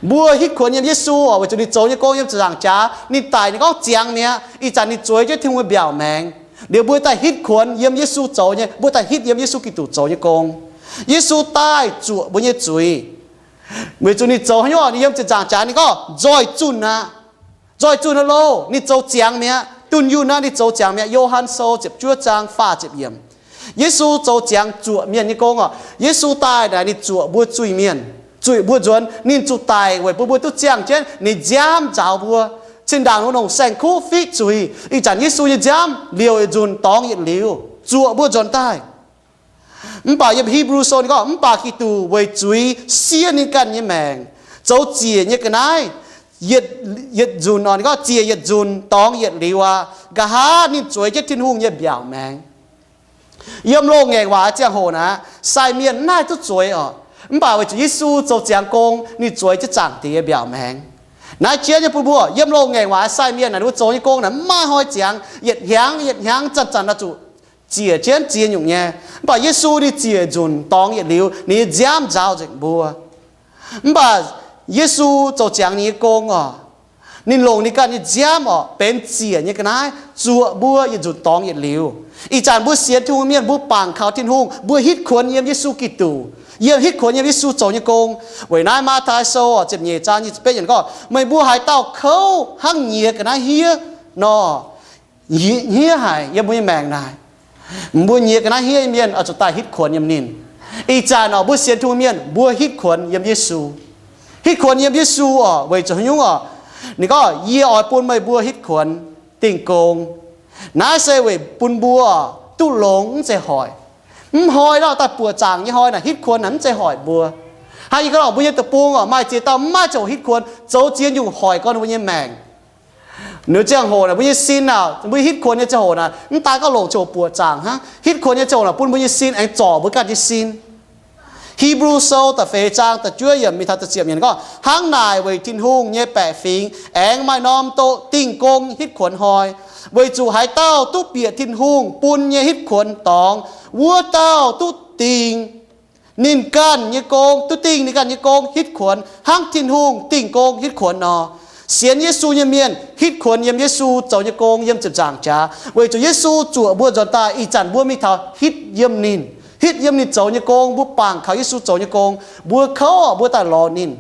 Mbuo hitv kuonx yiem Yesu oc, weic zuqc ninh zoux nyei gong yiem ziepc nzaangc jaax, ninh daic ninh gorngv ziangx mi'aqv. Ih zanc ninh zueiz jienv Tin-Hungh nyei mbiaauc maengx. Liuz mbuo daaih hitv kuonx yiem Yesu zoux nyei, mbuo daaih hitv yiem Yesu Giduc zoux nyei gong. Yesu daaih zuoqc mbuo nyei zuiz. Weic zuqc ninh zoux haaix nyungc, ninh yiem ziepc nzaangc jaax ninh gorngv nzoih zunh aqv. Nzoih zunh aqv loh, ninh zoux ziangx mi'aqv. Dunh yunh aqv, ninh zoux ziangx mi'aqv. Yo^han Sou ziepc juov zaang faah ziepc yiemc. Yesu zoux ziangx zuoqc mienh nyei gong oc. Yesu daaih naaic ninh zuoqc mbuo zuiz-mienh, zuiz mbuo nzuonx. Ninh zuqc daic weic bun mbuo duqv ziangh jienv, ninh nziaamv nzaaux mbuo. Zinh ndaangc mbuo longc saeng-kuv fiqv zuiz, ih zanc Yesu nyei nziaamv liouc yietc nzunc dorngx yietc liuz zuoqc mbuo nzuonx daaih. Mv baac yiem Hipv^lu Sou ninh gorngv, mv baac Giduc weic zuiz siev ninh ganh nyei maengc, zoux ziec nyei ga'naaiv, yietc, yietc nzunc oc, ninh gorngv ziec yietc nzunc dorngx yietc liuz aqv. Nqa'haav ninh zueiz jienv Tin-Hungh nyei mbiaauc maengx. Yiem loz-ngaengc waac ziangh hoc naaic, sai mienh mv haih duqv zueiz oc. Mv baac weic zuqc Yesu zoux ziangx gong, ninh zueiz jienv Zaangc Diex mbiaauc maengx. Naaiv jienv nyei bun mbuo yiem loz-ngaengc waac sai mienh naaic, ninh mbuo zoux nyei gong naaic mv maaih hnoi ziangx, yietc hnyangx yietc hnyangx, zanc-zanc naaic zuqc ziec jienv ziex nyungc nyei. Mv baac Yesu ninh ziec nzunc dorngx yietc liuz, ninh nyei nziaamv nzaaux nzengc mbuo. Mv baac Yesu zoux ziangx ninh nyei gong oc, ninh longc ninh ganh nyei nziaamv oc, benx ziec nyei ga'naaiv zuoqc mbuo yietc nzunc dorngx yietc liuz. Ih zanc mbuo sienx Tin-Hungh mienh, mbuo bangc kaux Tin-Hungh, mbuo hitv kuonx yiem Yesu Giduc, yiem hitv kuonx yiem Yesu zoux nyei gong. Weic naaiv Matv^taai Sou ziepc nyeic zaang nyic ziepc betv yiemc gorngv, meih mbuo haaix dauh kouv hnangv nyiex ga'naaiv hniev nor, hniev haic yiem mbuo nyei maengc naaic. Mbuo nyiex ga'naaiv hniev nyei mienh oix zuqc daaih hitv kuonx yiem ninh. Ih zanc oc, mbuo sienx Tin-Hungh mienh, mbuo hitv kuonx yiem Yesu. Hitv kuonx yiem Yesu oc, weic zuqc haaix nyungc oc? Ninh gorngv, yie oix bun meih mbuo hitv kuonx dingh gong. Naaiv se weic bun mbuo duqv longx, mv zeiz hoic. Mv hnoi naaiv daaih buoqc zaangc nyei hnoi naaic, hitv kuonx naaic mv zeiz hoic mbuo. Hnangv yie gorngv, mbuo nyei deic-bung oc, maaih ziex dauh mv maaih ziangh hoc hitv kuonx, zoux ziex nyungc hoic gorn ninh mbuo nyei maengc. Ninh ziangh hoc naaic mbuo nyei sin aah, mbuo hitv kuonx nyei ziangh hoc naaic, mv daan gorngv longc ziangh hoc buoqc zaangc hnangv, hitv kuonx nyei ziangh hoc naaic bun mbuo nyei sin aengx zorc mbuo ganh nyei sin. Hipv^lu Sou da'feix zaang da'juov yiemc mingh taux da'ziepc yiemc gorngv, hnangv naaic weic Tin-Hungh nyei baeqc fingx aengx maaih norm doqc dingh gong hitv kuonx hnoi, weic zuqc haaix dauh duqv bieqc Tin-Hungh bun nyei hitv kuonx dorngx, wuov dauh duqv dingh ninh ganh nyei gong, duqv dingh ninh ganh nyei gong hitv kuonx hnangv Tin-Hungh dingh gong hitv kuonx nor. Sienx Yesu nyei mienh hitv kuonx yiem Yesu zoux nyei gong yiem ziepc nzaangc jaax, weic zuqc Yesu zuoqc mbuo nzuonx daaih. Ih zanc mbuo mingh taux hitv yiem ninh, hitv yiem ninh zoux nyei gong, mbuo bangc kaux Yesu zoux nyei gong, mbuo kouv mbuo daaih lorz ninh.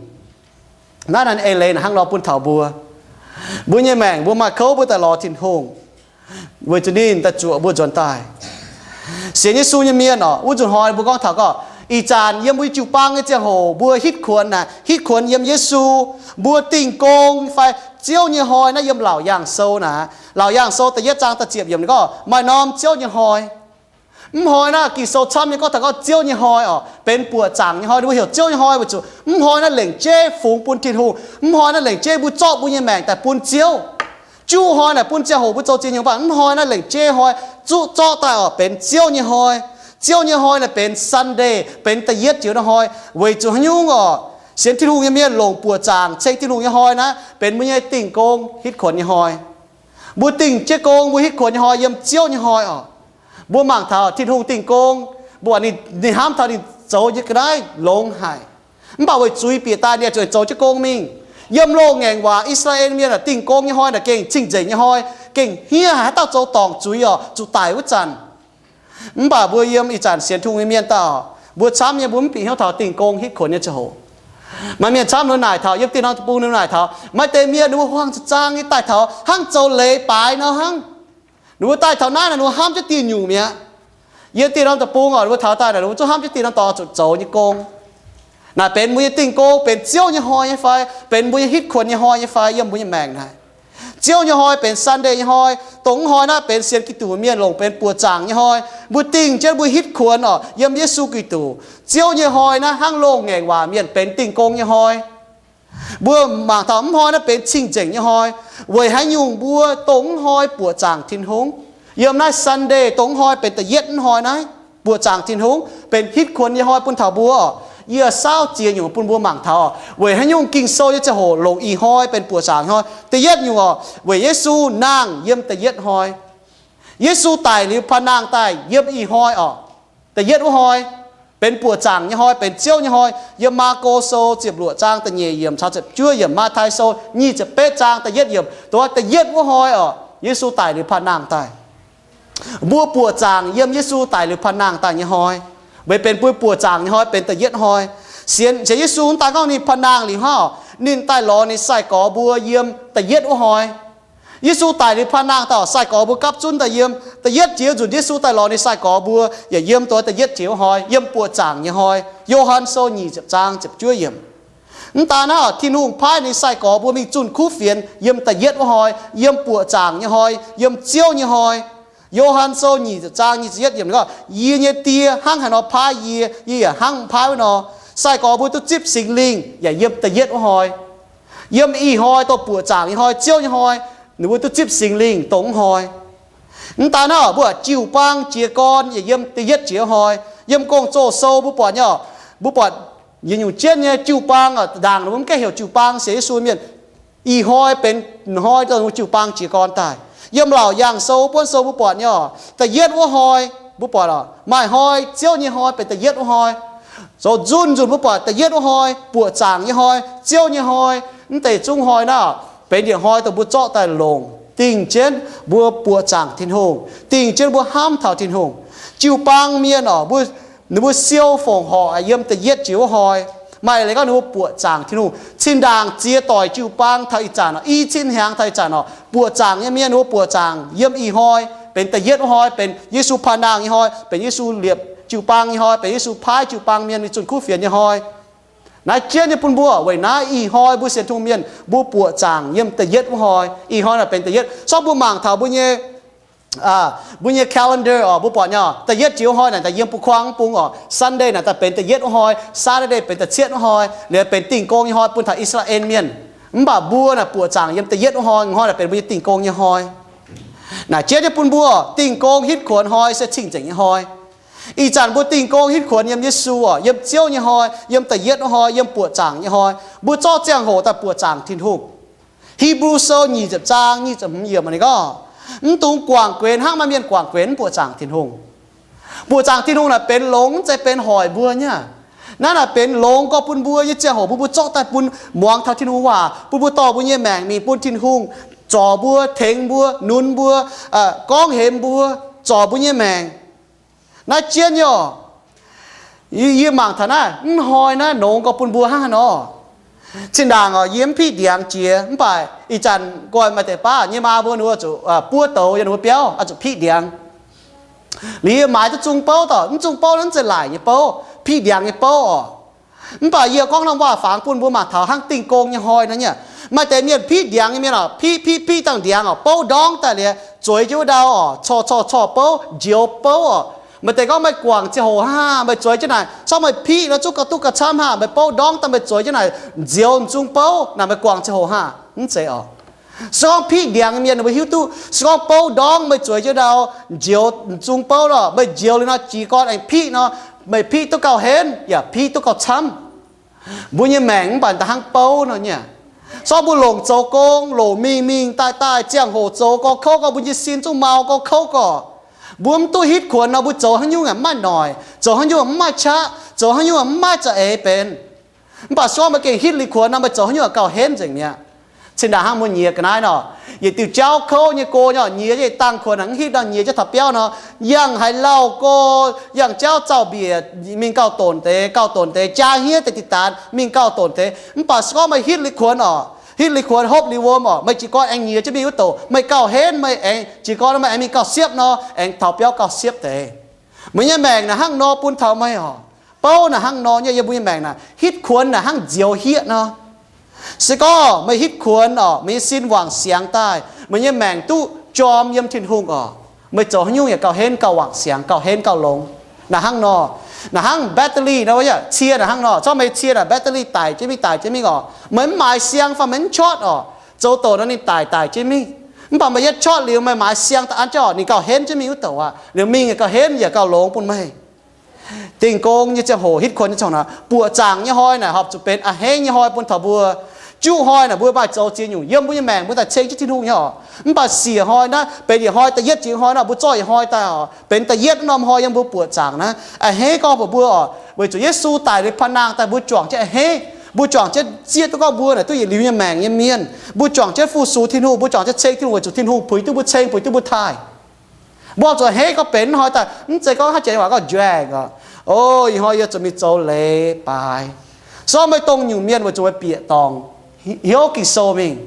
Naaiv naaiv eix leiz naaic hnangv nor bun taux mbuo. Mbuo nyei maengc mbuo maaih kouv mbuo daaih lorz Tin-Hungh, weic zuqc ninh daaih zuoqc mbuo nzuonx daaih. Sienx Yesu nyei mienh oc, wuov nzunc hnoi mbuo gorngv taux gorngv, ih zanc yiem mbuo jiu-baang nyei ziangh hoc mbuo hitv kuonx naaic, hitv kuonx yiem Yesu, mbuo dingh gong fai Ziouv nyei hnoi naaiv yiem Laauc Yaangh Sou naaic, Laauc Yaangh Sou da'yietv zaang da'ziepc yiemc ninh gorngv maaih norm Ziouv nyei hnoi. Mv hnoi naaiv Ging-Sou camv nyei gorngv taux gorngv Ziouv nyei hnoi oc, benx buoqc zaangc nyei hnoi. Ninh mbuo heuc Ziouv nyei hnoi weic zuqc mv hnoi naaiv lengc jeiv fungx bun Tin-Hungh. Mv hnoi naaiv lengc jeiv mbuo zorqv mbuo nyei maengc daaih bun Ziouv. Juqv hnoi naaic bun ziangh hoc mbuo zoux ziex nyungc, mv baac mv hnoi naaiv lengc jeiv hnoi zuqv zorqv daaih oc, benx Ziouv nyei hnoi. Ziouv nyei hnoi naaic benx Sunday, benx da'yietv joux hnoi. Weic zuqc haaix nyungc oc? Sienx Tin-Hungh nyei mienh longc buoqc zaangc ceng Tin-Hungh nyei hnoi naaiv benx mbuo nyei dingh gong hitv kuonx nyei hnoi. Mbuo dingh jienv gong, mbuo hitv kuonx nyei hnoi yiem Ziouv nyei hnoi oc. Mbuo mangc taux Tin-Hungh dingh gong, mbuo ninh, ninh hnamv taux ninh zoux nyei ga'naaiv longx haic. Mv baac weic zuiz bieqc daaih ninh zuqc zoux jienv gong mingh. Yiem loz-ngaengc waac I^saa^laa^en Mienh aah, dingh gong nyei hnoi naaic gengh cing-nzengc nyei hnoi, gengh hniev haic. Haaix dauh zoux dorngc zuiz oc, zuqc daic wuov zanc. Mv baac mbuo yiem ih zanc sienx Tin-Hungh nyei mienh daaih, mbuo camv nyei mbuo mv bieqc hnyouv taux dingh gong hitv kuonx nyei ziangh hoc. Maaih mienh camv ninh naaic taux, yiem dieh norm deic-bung ninh naaic taux, maaih deix mienh ninh mbuo huaang zaang nyei daaih taux hnangv zoux leiz baaix nor hnangv. Ninh mbuo daaih taux naaiv naaic ninh mbuo hnamv jienv dieh nyungc mi'aqv. Yiem dieh norm deic-bung oc, ninh mbuo taux daaih naaic ninh mbuo zungv hnamv jienv dieh norm dorngx zuqc zoux nyei gong. Naaic benx mbuo nyei dingh gong, benx Ziouv nyei hnoi nyei fai, benx mbuo nyei hitv kuonx nyei hnoi nyei fai yiem mbuo nyei maengc naaic. Ziouv nyei hnoi benx Sunday nyei hnoi. Dongh mv hnoi naaiv benx sienx Giduc mienh longc benx buoqc zaangc nyei hnoi. Mbuo dingh jienv mbuo hitv kuonx oc yiem Yesu Giduc. Ziouv nyei hnoi naaiv hnangv loz-ngaengc waac mienh benx dingh gong nyei hnoi. Mbuo mangc taux mv hnoi naaiv benx cing-nzengc nyei hnoi. Weic haaix nyungc mbuo dongh mv hnoi buoqc zaangc Tin-Hungh? Yiem naaiv Sunday dongh mv hnoi benx da'yietv mv hnoi naaiv, buoqc zaangc Tin-Hungh, benx hitv kuonx nyei hnoi bun taux mbuo oc. Yie saauv ziex nyungc bun mbuo mangc taux oc, weic haaix nyungc Ging-Sou nyei ziangh hoc longc ih hnoi benx buoqc zaangc hnoi. Da'yietv nyungc oc, weic Yesu nangh yiem da'yietv hnoi. Yesu daic liuz paan nangh daaih yiem ih hnoi oc. Da'yietv wuov hnoi benx buoqc zaangc nyei hnoi, benx Ziouv nyei hnoi. Yiem Maako Sou ziepc luoqc zaang da'nyeic yiemc caux ziepc juov yiemc, Matv^tai Sou nyic ziepc betv zaang da'yietv yiemc, dongh da'yietv wuov hnoi oc, Yesu daic liuz paan nangh daaih. Mbuo buoqc zaangc yiem Yesu daic liuz paan nangh daaih nyei hnoi, weic benx mbuo buoqc zaangc nyei hnoi, benx da'yietv hnoi. Sienx, sienx Yesu mv daan gorngv ninh paan nangh liuz hnangv oc, ninh daaih lorz ninh sai-gorx mbuo yiem da'yietv wuov hnoi. Yesu daic liuz paan nangh daaih oc, sai-gorx mbuo gapv zunv daaih yiem da'yietv jiex nzunc. Yesu daaih lorz ninh sai-gorx mbuo yaac yiem dongh da'yietv jiex wuov hnoi, yiem buoqc zaangc nyei hnoi. Yo^han Sou nyic ziepc zaang ziepc juov yiemc. Mv daan naaiv oc, Tin-Hungh paaiv ninh sai-gorx mbuo mingh zunh kuv fienx yiem da'yietv wuov hnoi, yiem buoqc zaangc nyei hnoi, yiem Ziouv nyei hnoi. Yo^han Sou nyic ziepc zaang nyic ziepc yietv yiemc gorngv, yie nyei Die hnangv haaix nor paaiv yie, yie yaac hnangv paaiv wuov nor. Sai-gorx mbuo duqv zipv Singx Lingh yaac yiem da'yietv wuov hnoi. Yiem ih hnoi dongh buoqc zaangc nyei hnoi, Ziouv nyei hnoi, ninh mbuo duqv zipv Singx Lingh dongh wuov hnoi. Mv daan naaiv oc, mbuo jiu-baang jiez gorn yaac yiem da'yietv jiex wuov hnoi. Yiem Gong-Zoh Sou mbuo buatc nyei oc, mbuo buatc yietc nyungc jienv nyei jiu-baang oc, ndaangc ninh mbuo mv gaengh heuc jiu-baang sienx Yesu mienh. Ih hnoi benx hnoi dongh jiu-baang jiez gorn daaih. Yiem Laauc Yaangh Sou buonv sou mbuo buatc nyei oc, da'yietv wuov hnoi, mbuo buatc oc, maaih hnoi, Ziouv nyei hnoi benx da'yietv wuov hnoi. Zoux nzunc nzunc mbuo buatc da'yietv wuov hnoi, buoqc zaangc nyei hnoi, Ziouv nyei hnoi. Mv deix zungv hnoi naaiv benx yietc hnoi dongh mbuo zorqv daaih longc dingh jienv mbuo buoqc zaangc Tin-Hungh, dingh jienv mbuo hnamv taux Tin-Hungh. Jiu-baang mienh oc, mbuo, ninh mbuo siou fongc horc yiem da'yietv jiex wuov hnoi. Maaih leiz gorngv ninh mbuo buoqc zaangc Tin-Hungh. Cin-ndaangc ziex doic jiu-baang taux ih zanc oc, i cin hnyangx taux ih zanc oc, buoqc zaangc nyei mienh ninh mbuo buoqc zaangc yiem ih hnoi, benx da'yietv wuov hnoi, benx Yesu paan-nangh nyei hnoi, benx Yesu liepc jiu-baang nyei hnoi, benx Yesu paaiv jiu-baang mienh mingh zunh kuv fienx nyei hnoi. Naaiv jienv nyei bun mbuo, weic naaiv ih hnoi mbuo sienx Tin-Hungh mienh mbuo buoqc zaangc yiem da'yietv wuov hnoi. Ih hnoi naaic benx da'yietv. Sorng mbuo mangc taux mbuo nyei, mbuo nyei calendar oc, mbuo buatc nyei, da'yietv jiex wuov hnoi naaic daaih yiem bu kuang mv bung oc, Sunday naaic daaih benx da'yietv wuov hnoi, Saturday benx da'cietv wuov hnoi, liuz benx Dingh Gong nyei hnoi bun taux I^saa^laa^en Mienh. Mv baac mbuo naaic buoqc zaangc yiem da'yietv wuov hnoi, hnoi naaic benx mbuo nyei Dingh Gong nyei hnoi. Naaic jienv nyei bun mbuo, Dingh Gong hitv kuonx hnoi se cing-nzengc nyei hnoi. Ih zanc mbuo Dingh Gong hitv kuonx yiem Yesu oc, yiem Ziouv nyei hnoi, yiem da'yietv wuov hnoi, yiem buoqc zaangc nyei hnoi. Mbuo zorqv ziangh hoc daaih buoqc zaangc Tin-Hungh. Hipv^lu Sou nyic ziepc zaang nyic ziepc hmz yiemc ninh gorngv, mv dungx guangc guenx hnangv maaih mienh guangc guenx mv buoqc zaangc Tin-Hungh. Buoqc zaangc Tin-Hungh naaic benx longx, mv zeiz benx hoic mbuo nyei. Naaiv naaic benx longx gorx bun mbuo nyei ziangh hoc mbuo, mbuo zorqv daaih bun muangx taux Tin-Hungh waac, bun mbuo dorh mbuo nyei maengc mingh bun Tin-Hungh zorc mbuo, tengx mbuo, nunc mbuo, gorngv hemx mbuo, zorc mbuo nyei maengc. Naaiv jienv nyei oc. Yie mangc taux naaiv, mv hnoi naaiv longx gorx bun mbuo hnangv haaix nor. Zinh ndaangc oc, yie mv piqv ndiangx jiex, mv baac ih zanc nqoi maaih deix baav nyei maa mbuo ninh mbuo zuqc buov douz yiem ninh mbuo biauv oix zuqc piqv ndiangx. Liuz yie maaiz duqv zung bouv dorh, mv zung bouv naaiv mv zeiz laaic nyei bouv, piqv ndiangx nyei bouv oc. Mv baac yie gorngv norm waac-fangx bun mbuo mangc taux hnangv Dingh Gong nyei hnoi nor nyei. Maaih deix mienh piqv ndiangx nyei mienh oc, piqv piqv piqv dangh ndiangx oc, bouv ndorngv daaih liuz, zueiz jienv wuov ndau oc, corc corc corc bouv, njoux bouv oc. Maaih deix gorngv meih guangc ziangh hoc hnangv haav, meih zueiz jienv naaic, corc meih piqv nor zuqc gauh duqv gauh camv hnangv, meih bouv ndorngv daaih meih zueiz jienv naaic, nzioux mv zung bouv naaic, meih guangc ziangh hoc hnangv, mv zeiz oc. Se gorngv piqv ndiangx nyei mienh ninh mbuo hiuv duqv, se gorngv bouv ndorngv meih zueiz jienv ndau, njoux mv zung bouv nor, meih njoux liuz nor jiez gorn aengx piqv nor, meih piqv duqv gauh henv yaac piqv duqv gauh camv. Mbuo nyei maengc mv baac da'hnangv bouv nor nyei. Se gorngv mbuo longc zoux gong, longc mingh mingh daaih daaih, ziangh hoc zoux gorx kouv gorx, mbuo nyei sin zungv mau gorx kouv gorx. Mbuo mv duqv hitv kuonx nor, mbuo zoux haaix nyungc yaac mv maaih noic, zoux haaix nyungc yaac mv maaih qaqv, zoux haaix nyungc yaac mv maaih za'eix benx. Mv baac se gorngv meih gengh hitv liuz kuonx nor, meih zoux haaix nyungc yaac gauh henv nzengc mi'aqv. Cin ndaangc hnangv mbuo nyiex ga'naaiv nor, yietc diuh jauv kouv nyei go nor, nyiex jienv dangh kuonx naaic, mv hitv nor nyiex jienv taux biauv nor, yangh haaix lauh go, yangh jauv zaux-mbiec mingh gauh donc deix, gauh donc deix, jaa hniev deix diqc daanx mingh gauh donc deix. Mv baac se gorngv meih hitv liuz kuonx oc, hitv liuz kuonx, hopv liuz wuom oc, meih jiez gorn aengx nyiex jienv mingh wuov douc, meih gauh henv, meih aengx jiez gorn meih aengx mingh gauh siepv nor, aengx taux biauv gauh siepv deix. Meih nyei maengc naaic hnangv nor bun taux meih oc. Bouv naaic hnangv nor nyei, yiem mbuo nyei maengc naaic hitv kuonx naaic hnangv nzioux hieqv nor. Se gorngv meih hitv kuonx oc, meih nyei sin wangc siangx daaih, meih nyei maengc duqv jorm yiem Tin-Hungh oc, meih zoux haaix nyungc yaac gauh henv gauh wangc siangx, gauh henv gauh longx. Naaic hnangv nor, naaic hnangv battery nor, cie naaic hnangv nor, zorqv meih cie naaic battery daic jienv mingh, daic jienv mingh oc, meih mv maaiz siang fai meih mv qotv oc, zoux douc nor ninh daic daic jienv mingh. Mv baac meih yietv qotv liuz meih maaiz siang daaih an jienv oc, ninh gauh henv jienv mingh wuov douc aqv. Liuz mingh yaac gauh henv yaac gauh longx bun meih. Dingh gong nyei ziangh hoc hitv kuonx nyei ziangh hoc naaic, buoqc zaangc nyei hnoi naaic horpc zuqc benx a'hneiv nyei hnoi bun taux mbuo. Juqv hnoi naaic mbuo maaih zoux ziex nyungc yiem mbuo nyei maengc, mbuo daaih ceng jienv Tin-Hungh nyei oc. Mv baac siec hnoi naaiv benx yietc hnoi, da'yietv jiex hnoi naaic, mbuo zorqv yietc hnoi daaih oc, benx da'yietv norm hnoi yiem mbuo buoqc zaangc naaiv. A'hneiv gorngv mbuox mbuo oc, weic zuqc Yesu daic liuz paan-nangh daaih mbuo juangc jienv a'hneiv. Mbuo juangc jienv zieqv duqv gorngv mbuo naaic duqv yietc liuz nyei maengc nyei mienh. Mbuo juangc jienv fu-sux Tin-Hungh, mbuo juangc jienv ceng Tin-Hungh weic zuqc Tin-Hungh puix duqv mbuo, ceng puix duqv mbuo taaih. Mbuo zuqc a'hneiv gorngv benx hnoi daaih, mv zeiz gorngv hnangv janx waac gorngv drag oc. O, ih hnoi yie zuqc mingh zoux leiz baaix. Se gorngv meih dongh nyungc mienh weic zuqc meih bieqc dorngc, hnyouv Ging-Sou mingh,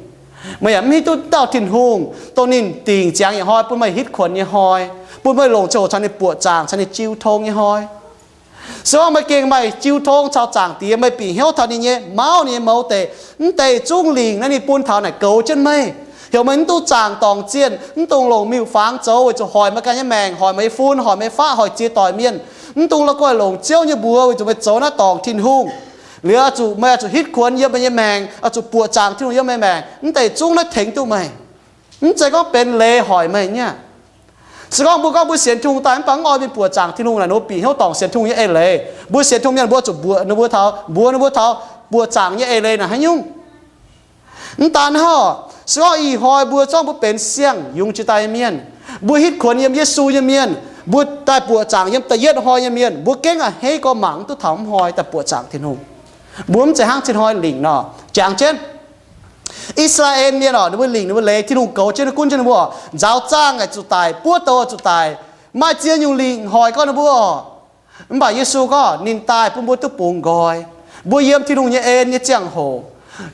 meih yaac mv hiuv duqv dauh Tin-Hungh dongh ninh dingc ziangx yietc hnoi bun meih hitv kuonx nyei hnoi, bun meih longc ziangh hoc caux ninh buoqc zaangc, caux ninh jiu tong nyei hnoi. Se gorngv meih gengh maaih jiu tong caux Zaangc Diex, meih bieqc hnyouv taux ninh nyei mauv, ninh nyei mouz deic, mv deix zungv lingc naaiv ninh bun taux naaic goux jienv meih, heuc meih mv dungx zaangc dorngc zienh, mv dungx longc miuc-fangx zoux weic zuqc hoic meih ganh nyei maengc, hoic meih nyei fun, hoic meih nyei faqv, hoic ziex doic mienh. Mv dungx la'guaih longc Ziouv nyei mbuox weic zuqc meih zoux naaiv dorngc Tin-Hungh. Liuz oix zuqc, meih oix zuqc hitv kuonx yiem meih nyei maengc, oix zuqc buoqc zaangc Tin-Hungh yiem meih maengc, mv deix zungv naaiv tengx duqv meih. Mv zeiz gorngv benx leiz hoic meih nyei aqv. Se gorngv mbuo gorngv mbuo sienx Tin-Hungh daaih mv baac mv oix mingh buoqc zaangc Tin-Hungh naaic, ninh mbuo bieqc hnyouv dorngc sienx Tin-Hungh nyei eix leiz. Mbuo sienx Tin-Hungh mienh mbuo zuqc mbuoqc ninh mbuo taux, mbuox ninh mbuo taux buoqc zaangc nyei eix leiz naaic haaix nyungc. Mv daan hnangv, se gorngv ih hnoi mbuo zorngv mbuo benx siang-yungz jiex daaih nyei mienh, mbuo hitv kuonx yiem Yesu nyei mienh, mbuo daaih buoqc zaangc yiem da'yietv hnoi nyei mienh, mbuo gengh a'hneiv gorngv mangc mv duqv taux mv hnoi daaih buoqc zaangc Tin-Hungh. Mbuo mv zeiz hnangv cin hnoi lingc nor. Jangx jienv I^saa^laa^en Mienh orqc, ninh mbuo lingc ninh mbuo leiz, Tin-Hungh goux jienv ninh gunv jienv ninh mbuo orqc, nzaaux zaangh aqc zuqc daic, buov douz aqc zuqc daic, maaih ziex nyungc lingc hoic gorngv ninh mbuo orqc. Mv baac Yesu gorngv ninh daaih bun mbuo duqv bungx nqoi. Mbuo yiem Tin-Hungh nyei en nyei ziangh hoc,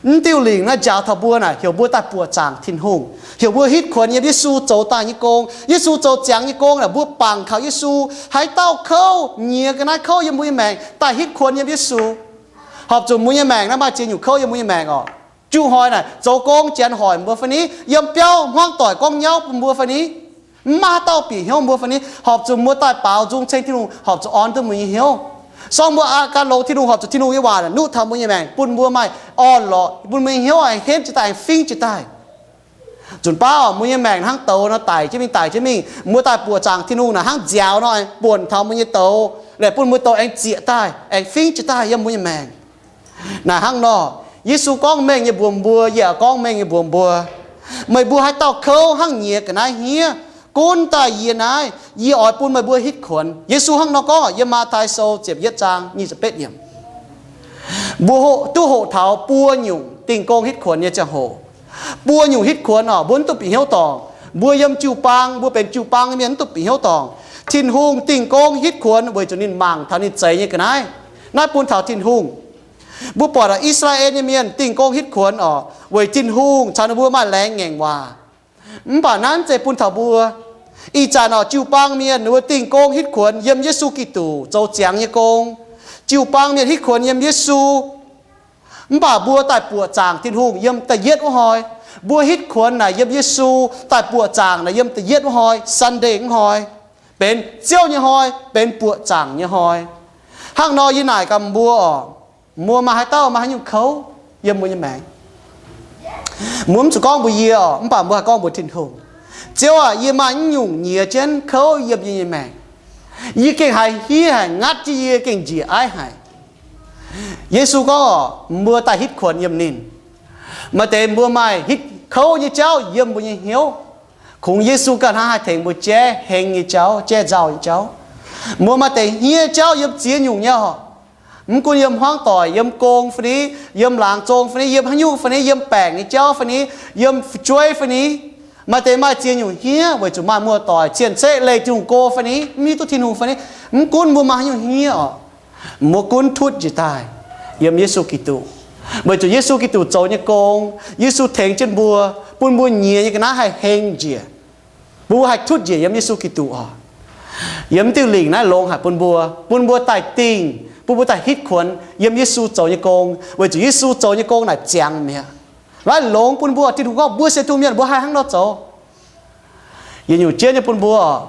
mv diuh lingc naaiv njaaux taux mbuo naaic heuc mbuo daaih buoqc zaangc Tin-Hungh, heuc mbuo hitv kuonx yiem Yesu zoux daaih nyei gong. Yesu zoux ziangx nyei gong naaic, mbuo bangc kaux Yesu. Haaix dauh kouv nyiex ga'naaiv kouv yiem mbuo nyei maengc daaih hitv kuonx yiem Yesu, horpc zuqc mbuo nyei maengc naaiv maaih ziex nyungc kouv yiem mbuo nyei maengc orqc. Juqv hnoi naaic zoux gong janx hoic mbuo fai ni, yiem biauv hmuangv doic gorngv nyauv bun mbuo fai ni, mv maaih haaix dauh bieqc hnyouv mbuo fai ni, horpc zuqc mbuo daaih baaux nzung ceng Tin-Hungh, horpc zuqc orn duqv mbuo nyei hnyouv. Sorng mbuo aqv gan longx Tin-Hungh, horpc zuqc Tin-Hungh nyei waac nuqv taux mbuo nyei maengc, bun mbuo maaih orn-lorqc, bun mbuo nyei hnyouv aengx henv jiez daaih, aengx fingv jiez daaih. Nzunc baav mbuo nyei maengc hnangv douz nor, daic jienv mingh, daic jienv mingh. Mbuo daaih buoqc zaangc Tin-Hungh naaic hnangv nziaaux nor, aengx buonc taux mbuo nyei douz, laeh bun mbuo douz aengx zieqc daaih, aengx fingv jiez daaih yiem mbuo nyei maengc. Naaic hnangv nor, Yesu gorngv mengh nyei mbuox mbuo, yie yaac gorngv mengh nyei mbuox mbuo, meih mbuo haaix dauh kouv hnangv nyiex ga'naaiv hniev, gunv daaih yie naaiv, yie oix bun meih mbuo hitv kuonx. Yesu hnangv nor gorngv yiem Matv^tai Sou ziepc yietv zaang nyic ziepc betv yiemc. Mbuo duqv hoqc taux buo nyungc dingh gong hitv kuonx nyei ziangh hoc. Buo nyungc hitv kuonx orqc, mbuo mv duqv bieqc hnyouv dorngc. Mbuo yiem jiu-baang, mbuo benx jiu-baang nyei mienh mv duqv bieqc hnyouv dorngc. Tin-Hungh dingh gong hitv kuonx weic zuqc ninh mangc taux ninh zeix nyei ga'naaiv. Naaiv bun taux Tin-Hungh. Mbuo buatc orqc, I^saa^laa^en nyei mienh dingh gong hitv kuonx orqc, weic Tin-Hungh caux ninh mbuo maaih laengz ngaengc waac. Mv baac naaiv mv zeiz bun taux mbuo. Ih zanc orqc, jiu-baang mienh ninh mbuo dingh gong hitv kuonx yiem Yesu Giduc zoux ziangx nyei gong. Jiu-baang mienh hitv kuonx yiem Yesu. Mv baac mbuo daaih buoqc zaangc Tin-Hungh yiem da'yietv wuov hnoi. Mbuo hitv kuonx naaic yiem Yesu, daaih buoqc zaangc naaic yiem da'yietv wuov hnoi, Sunday wuov hnoi, benx ziouv nyei hnoi, benx buoqc zaangc nyei hnoi. Hnangv nor yie naaic gaax mbuo orqc, mbuo maaih haaix dauh maaih haaix nyungc kouv yiem mbuo nyei maengc? Mbuo mv zuqc gorngv mbuox yie orqc, mv baac mbuo haih gorngv mbuox Tin-Hungh, Ziouv aac, yie maaih naaiv nyungc nyiex jienv kouv yiem yie nyei maengc. Yie gengh haiz hniev haic, ngatv jienv yie gengh njiec aiv haic. Yesu gorngv orqc, mbuo daaih hitv kuonx yiem ninh. Maaih deix mbuo maaih hitv kouv nyei jauv yiem mbuo nyei hnyouv. Kungx Yesu ganh hnangv haih tengx mbuo jaiv heng nyei jauv, jaiv nzauh nyei jauv. Mbuo maaih deix hniev jauv yiem ziex nyungc nyei orqc. Mv gunv yiem hmuangv doic, yiem gong fai ni, yiem laangz zong fai ni, yiem haaix nyungc fai ni, yiem baengc nyei jauv fai ni, yiem fu'jueiv fai ni. Maaih deix maaih ziex nyungc hniev weic zuqc maaih muoz-doic cien-ceqv leih Tin-Hungh go fai ni, mv hiuv duqv Tin-Hungh fai ni. Mv gunv mbuo maaih haaix nyungc hniev orqc, mbuo gunv tutv njiec daaih yiem Yesu Giduc. Weic zuqc Yesu Giduc zoux nyei gong, Yesu tengx jienv mbuo, bun mbuo nyiex nyei ga'naaiv haih heng njiec, bun mbuo haih tutv njiec yiem Yesu Giduc orqc. Yiem diuh lingc naaiv longx haic bun mbuo, bun mbuo daaih dingh, bun mbuo daaih hitv kuonx yiem Yesu zoux nyei gong, weic zuqc Yesu zoux nyei gong naaic ziangx mi'aqv. Naaiv longx bun mbuo. Tin-Hungh gorngv mbuo sienx Tin-Hungh mienh mbuo haih hnangv nor zoux. Yietc nyungc jienv nyei bun mbuo,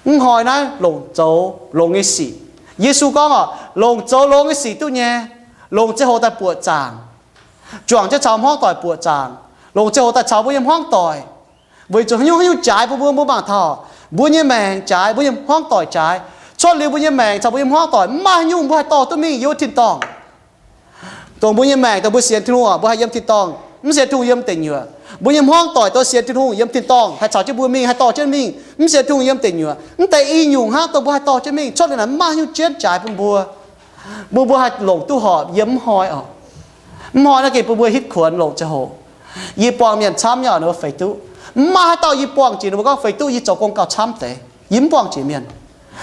mv hnoi naaiv longc zoux longx nyei sic. Yesu gorngv orqc, longc zoux longx nyei sic duqv nyei, longc ziangh hoc daaih buoqc zaangc, juangc jienv caux hmuangv doic buoqc zaangc, longc ziangh hoc daaih caux mbuo nyei hmuangv doic. Weic zuqc haaix nyungc haaix nyungc jaaix bun mbuo, mbuo mangc taux mbuo nyei maengc jaaix, mbuo nyei hmuangv doic jaaix. Cuotv liuz mbuo nyei maengc caux mbuo nyei hmuangv doic, mv maaih haaix nyungc mbuo haih dorh duqv mingh yiem wuov tin-dorngh. Dongh mbuo nyei maengc, dongh mbuo sienx Tin-Hungh, mbuo haih yiem tin-dorngh, mv sienx Tin-Hungh yiem deic nyuoqc. Mbuo nyei hmuangv doic, dongh sienx Tin-Hungh, yiem tin-dorngh haih caux jienv mbuo mingh, haih dorh jienv mingh, mv sienx Tin-Hungh yiem deic nyuoqc. Mv deix i nyungc hnangv dongh mbuo haih dorh jienv mingh. Cuotv liuz naaic mv maaih haaix nyungc jienv jaaix bun mbuo, mbuo, mbuo haih longc duqv horpc yiem mv hnoi orqc. Mv hnoi naaiv gengh bun mbuo hitv kuonx longc ziangh hoc. Yie buangh mienh camv nyei orqc, ninh mbuo feix duqv. Mv maaih haaix dauh yie buangh jiex ninh mbuo gorngv feix duqv yie zoux gong gauh camv deix. Yie mv buangh jiex mienh.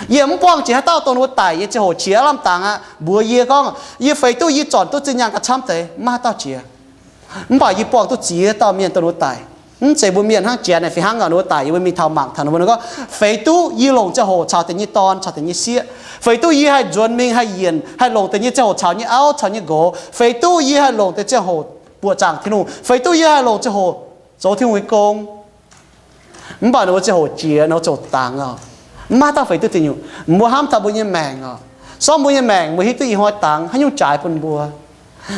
Yie mv buangh jiex haaix dauh dongh ninh mbuo daic nyei ziangh hoc qiex lamh dangx aqv, mbuox yie gorngv yie feix duqv yie zornc duqv zinh nyaanh gauh camv deix, mv maaih haaix dauh jiex. Mv baac yie buangh duqv ziex dauh mienh dongh ninh mbuo daic. Mv zeiz mbuo mienh hnangv janx naaic fih hnangv orqc, ninh mbuo daic yie mbuo mingh taux mangc taux ninh mbuo, ninh gorngv feix duqv yie longc ziangh hoc caux deix nyei dorn caux deix nyei sieqv. Feix duqv yie haih nzuonx mingh haih yienc, haih longc deix nyei ziangh hoc caux nyei auv caux nyei nqox. Feix duqv yie haih longc deix ziangh hoc buoqc zaangc Tin-Hungh. Feix duqv yie haih longc ziangh hoc zoux Tin-Hungh nyei gong. Mv baac ninh mbuo ziangh hoc jiex, ninh mbuo ziangh hoc dangx orqc. Mv maaih dauh feix duqv deix nyungc. Mbuo hnamv taux mbuo nyei maengc orqc. Sorng mbuo nyei maengc, mbuo hiuv duqv ih hnoi dangx haaix nyungc jaaix bun mbuo.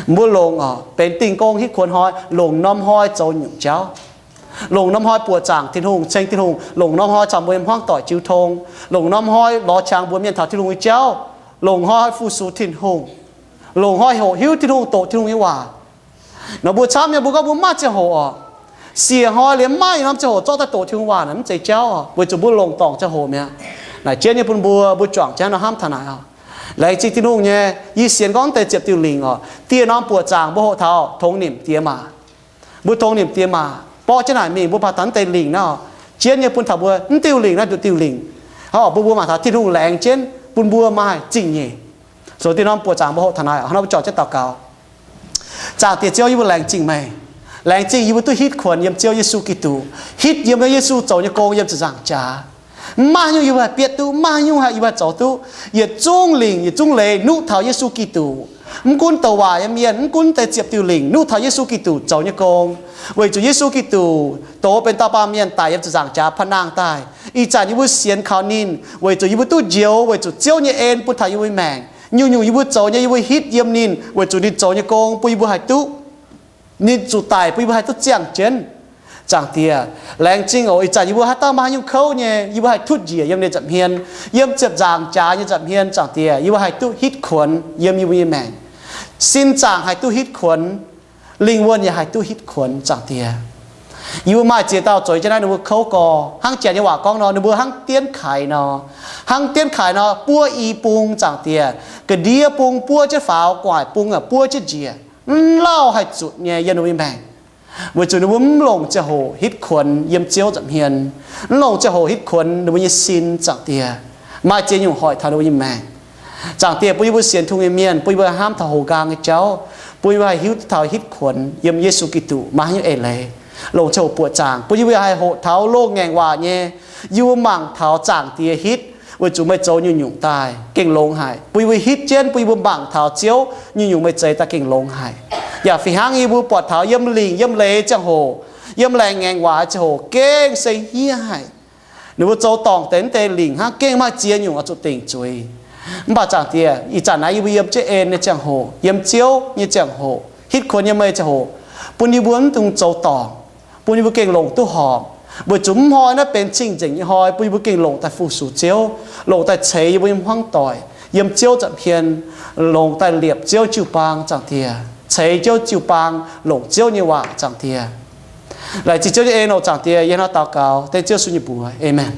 Mbuo longc orqc, benx dingh gong hitv kuonx hnoi, longc norm hnoi zoux nyungc jauv. Longc norm hnoi buoqc zaangc Tin-Hungh, ceng Tin-Hungh, longc norm hnoi caux mbuo nyei hmuangv doic jiu tong, longc norm hnoi lorz qangx mbuox mienh taux Tin-Hungh nyei jauv, longc hnoi fu-sux Tin-Hungh, longc hnoi hoqc hiuv Tin-Hungh, doqc Tin-Hungh nyei waac. Nor mbuo camv nyei, mbuo gorngv mbuo mv maaih ziangh hoc oc. Siec hnoi liuz mv maaih norm ziangh hoc zorqv daaih doqc Tin-Hungh waac naaic, mv zeiz jauv oc. Weic zuqc mbuo longc dorngc ziangh hoc mi'aqv. Naaic jienv nyei bun mbuo, mbuo juangc jienv nor hnamv taux naaic oc. Laengz zingh Tin-Hungh nyei, yie sienx gorngv mv deix ziepc diuh lingc oc, dieh norm buoqc zaangc mbuo hoqc taux tongx nimc diex maac. Mbuo tongx nimc diex maac borqv jienv naaic mingh, mbuo maaih taux mv deix lingc nor, jienv nyei bun taux mbuo mv diuh lingc naaiv nduqc diuh lingc. Hnangv oc, bun mbuo maaih taux Tin-Hungh laengz jienv bun mbuo maaih zingh nyeic. Zoux dieh norm buoqc zaangc mbuo hoqc taux naaic, hnangv naaiv mbuo juangc jienv daux gaux. Zaangc Diex Ziouv, yie mbuo laengz zingh meih. Laengz zingh yie mbuo duqv hitv kuonx yiem Ziouv Yesu Giduc, hitv yiem Yesu zoux nyei gong yiem ziepc nzaangc jaax. Mv maaih haaix nyungc yie mbuo haih bietv duqv, mv maaih haaix nyungc haih yie mbuo haih zoux duqv. Yietc zungv lingc, yietc zungv leiz nuqv taux Yesu Giduc. Mv gunv douc waac nyei mienh, mv gunv deix ziepc diuh lingc, nuqv taux Yesu Giduc zoux nyei gong. Weic zuqc Yesu Giduc doz benx dauh baamh mienh daic yiem ziepc nzaangc jaax paav nangh daaih. Ih zanc yie mbuo sienx kaux ninh, weic zuqc yie mbuo duqv njoux weic zuqc Ziouv nyei en bun taux yie mbuo nyei maengc. Nyungc-nyungc yie mbuo zoux nyei, yie mbuo hitv yiem ninh, weic zuqc ninh zoux nyei gong bun yie mbuo haih duqv, ninh zuqc daic bun yie mbuo haih duqv ziangh jienv. Zaangc Diex, laengz zingh oc. Ih zanc yie mbuo haaix dauh maaih haaix nyungc kouv nyei, yie mbuo haih tutv njiec yiem ninh nza'hmien, yiem ziepc nzaangc jaax nyei nza'hmien. Zaangc Diex, yie mbuo haih duqv hitv kuonx yiem yie mbuo nyei maengc. Sin zaangc haih duqv hitv kuonx, lingh wuonh yaac haih duqv hitv kuonx. Zaangc Diex, yie mbuo maaih ziex dauh zueiz jienv naaiv ninh mbuo kouv gorx, hnangv janx nyei waac gorngv nor, ninh mbuo hnangv dienv kaix nor, hnangv dienv kaix nor buov i bung. Zaangc Diex, ga'ndiev bung buov jienv faaux, gu'nguaaic bung yaac buov jienv njiec, mv lauh haih zutc nyei yiem ninh mbuo nyei maengc. Weic zuqc ninh mbuo mv longc ziangh hoc hitv kuonx yiem Ziouv nza'hmien, mv longc ziangh hoc hitv kuonx ninh mbuo nyei sin. Zaangc Diex, maaih ziex nyungc hoic taux ninh mbuo nyei maengc. Zaangc Diex, bun yie mbuo sienx Tin-Hungh nyei mienh, bun yie mbuo haih hnamv taux houx nqaang nyei jauv, bun yie mbuo haih hiuv duqv taux hitv kuonx yiem Yesu Giduc maaih haaix nyungc eix leiz, longc ziangh hoc buoqc zaangc, bun yie mbuo haih hoqc taux loz ngaengc waac nyei. Yie mbuo mangc taux Zaangc Diex hitv, weic zuqc meih zoux nyungc-nyungc daaih gengh longx haic. Bun yie mbuo hitv jienv, bun yie mbuo mangc taux Ziouv nyungc-nyungc meih zeix daaih gengh longx haic. Yaac fih hnangv yie mbuo buatc taux yiem lingc yiem leiz ziangh hoc, yiem laengz ngaengc waac ziangh hoc gengh se hniev haic. Ninh mbuo zoux dorngc deix mv deix lingc hnangv, gengh maaih ziex nyungc oix zuqc dingc zuiz. Mv baac Zaangc Diex, ih zanc naaiv yie mbuo yiem jienv en nyei ziangh hoc, yiem Ziouv nyei ziangh hoc, hitv kuonx yiem meih ziangh hoc, bun yie mbuo mv dungx zoux dorngc, bun yie mbuo gengh longc duqv horpc, weic zuqc mv hnoi naaiv benx cing-nzengc nyei hnoi, bun yie mbuo gengh longc daaih fu-sux Ziouv, longc daaih ceix yie mbuo nyei hmuangv doic yiem Ziouv nza'hmien, longc daaih liepc Ziouv jiu-baang. Zaangc Diex, ceix Ziouv jiu-baang, longc Ziouv nyei waac. Zaangc Diex, laengz zingh Ziouv nyei en oc. Zaangc Diex, yie hnangv naaiv daux gaux dengv Ziouv Yesu nyei mbuox, aamen.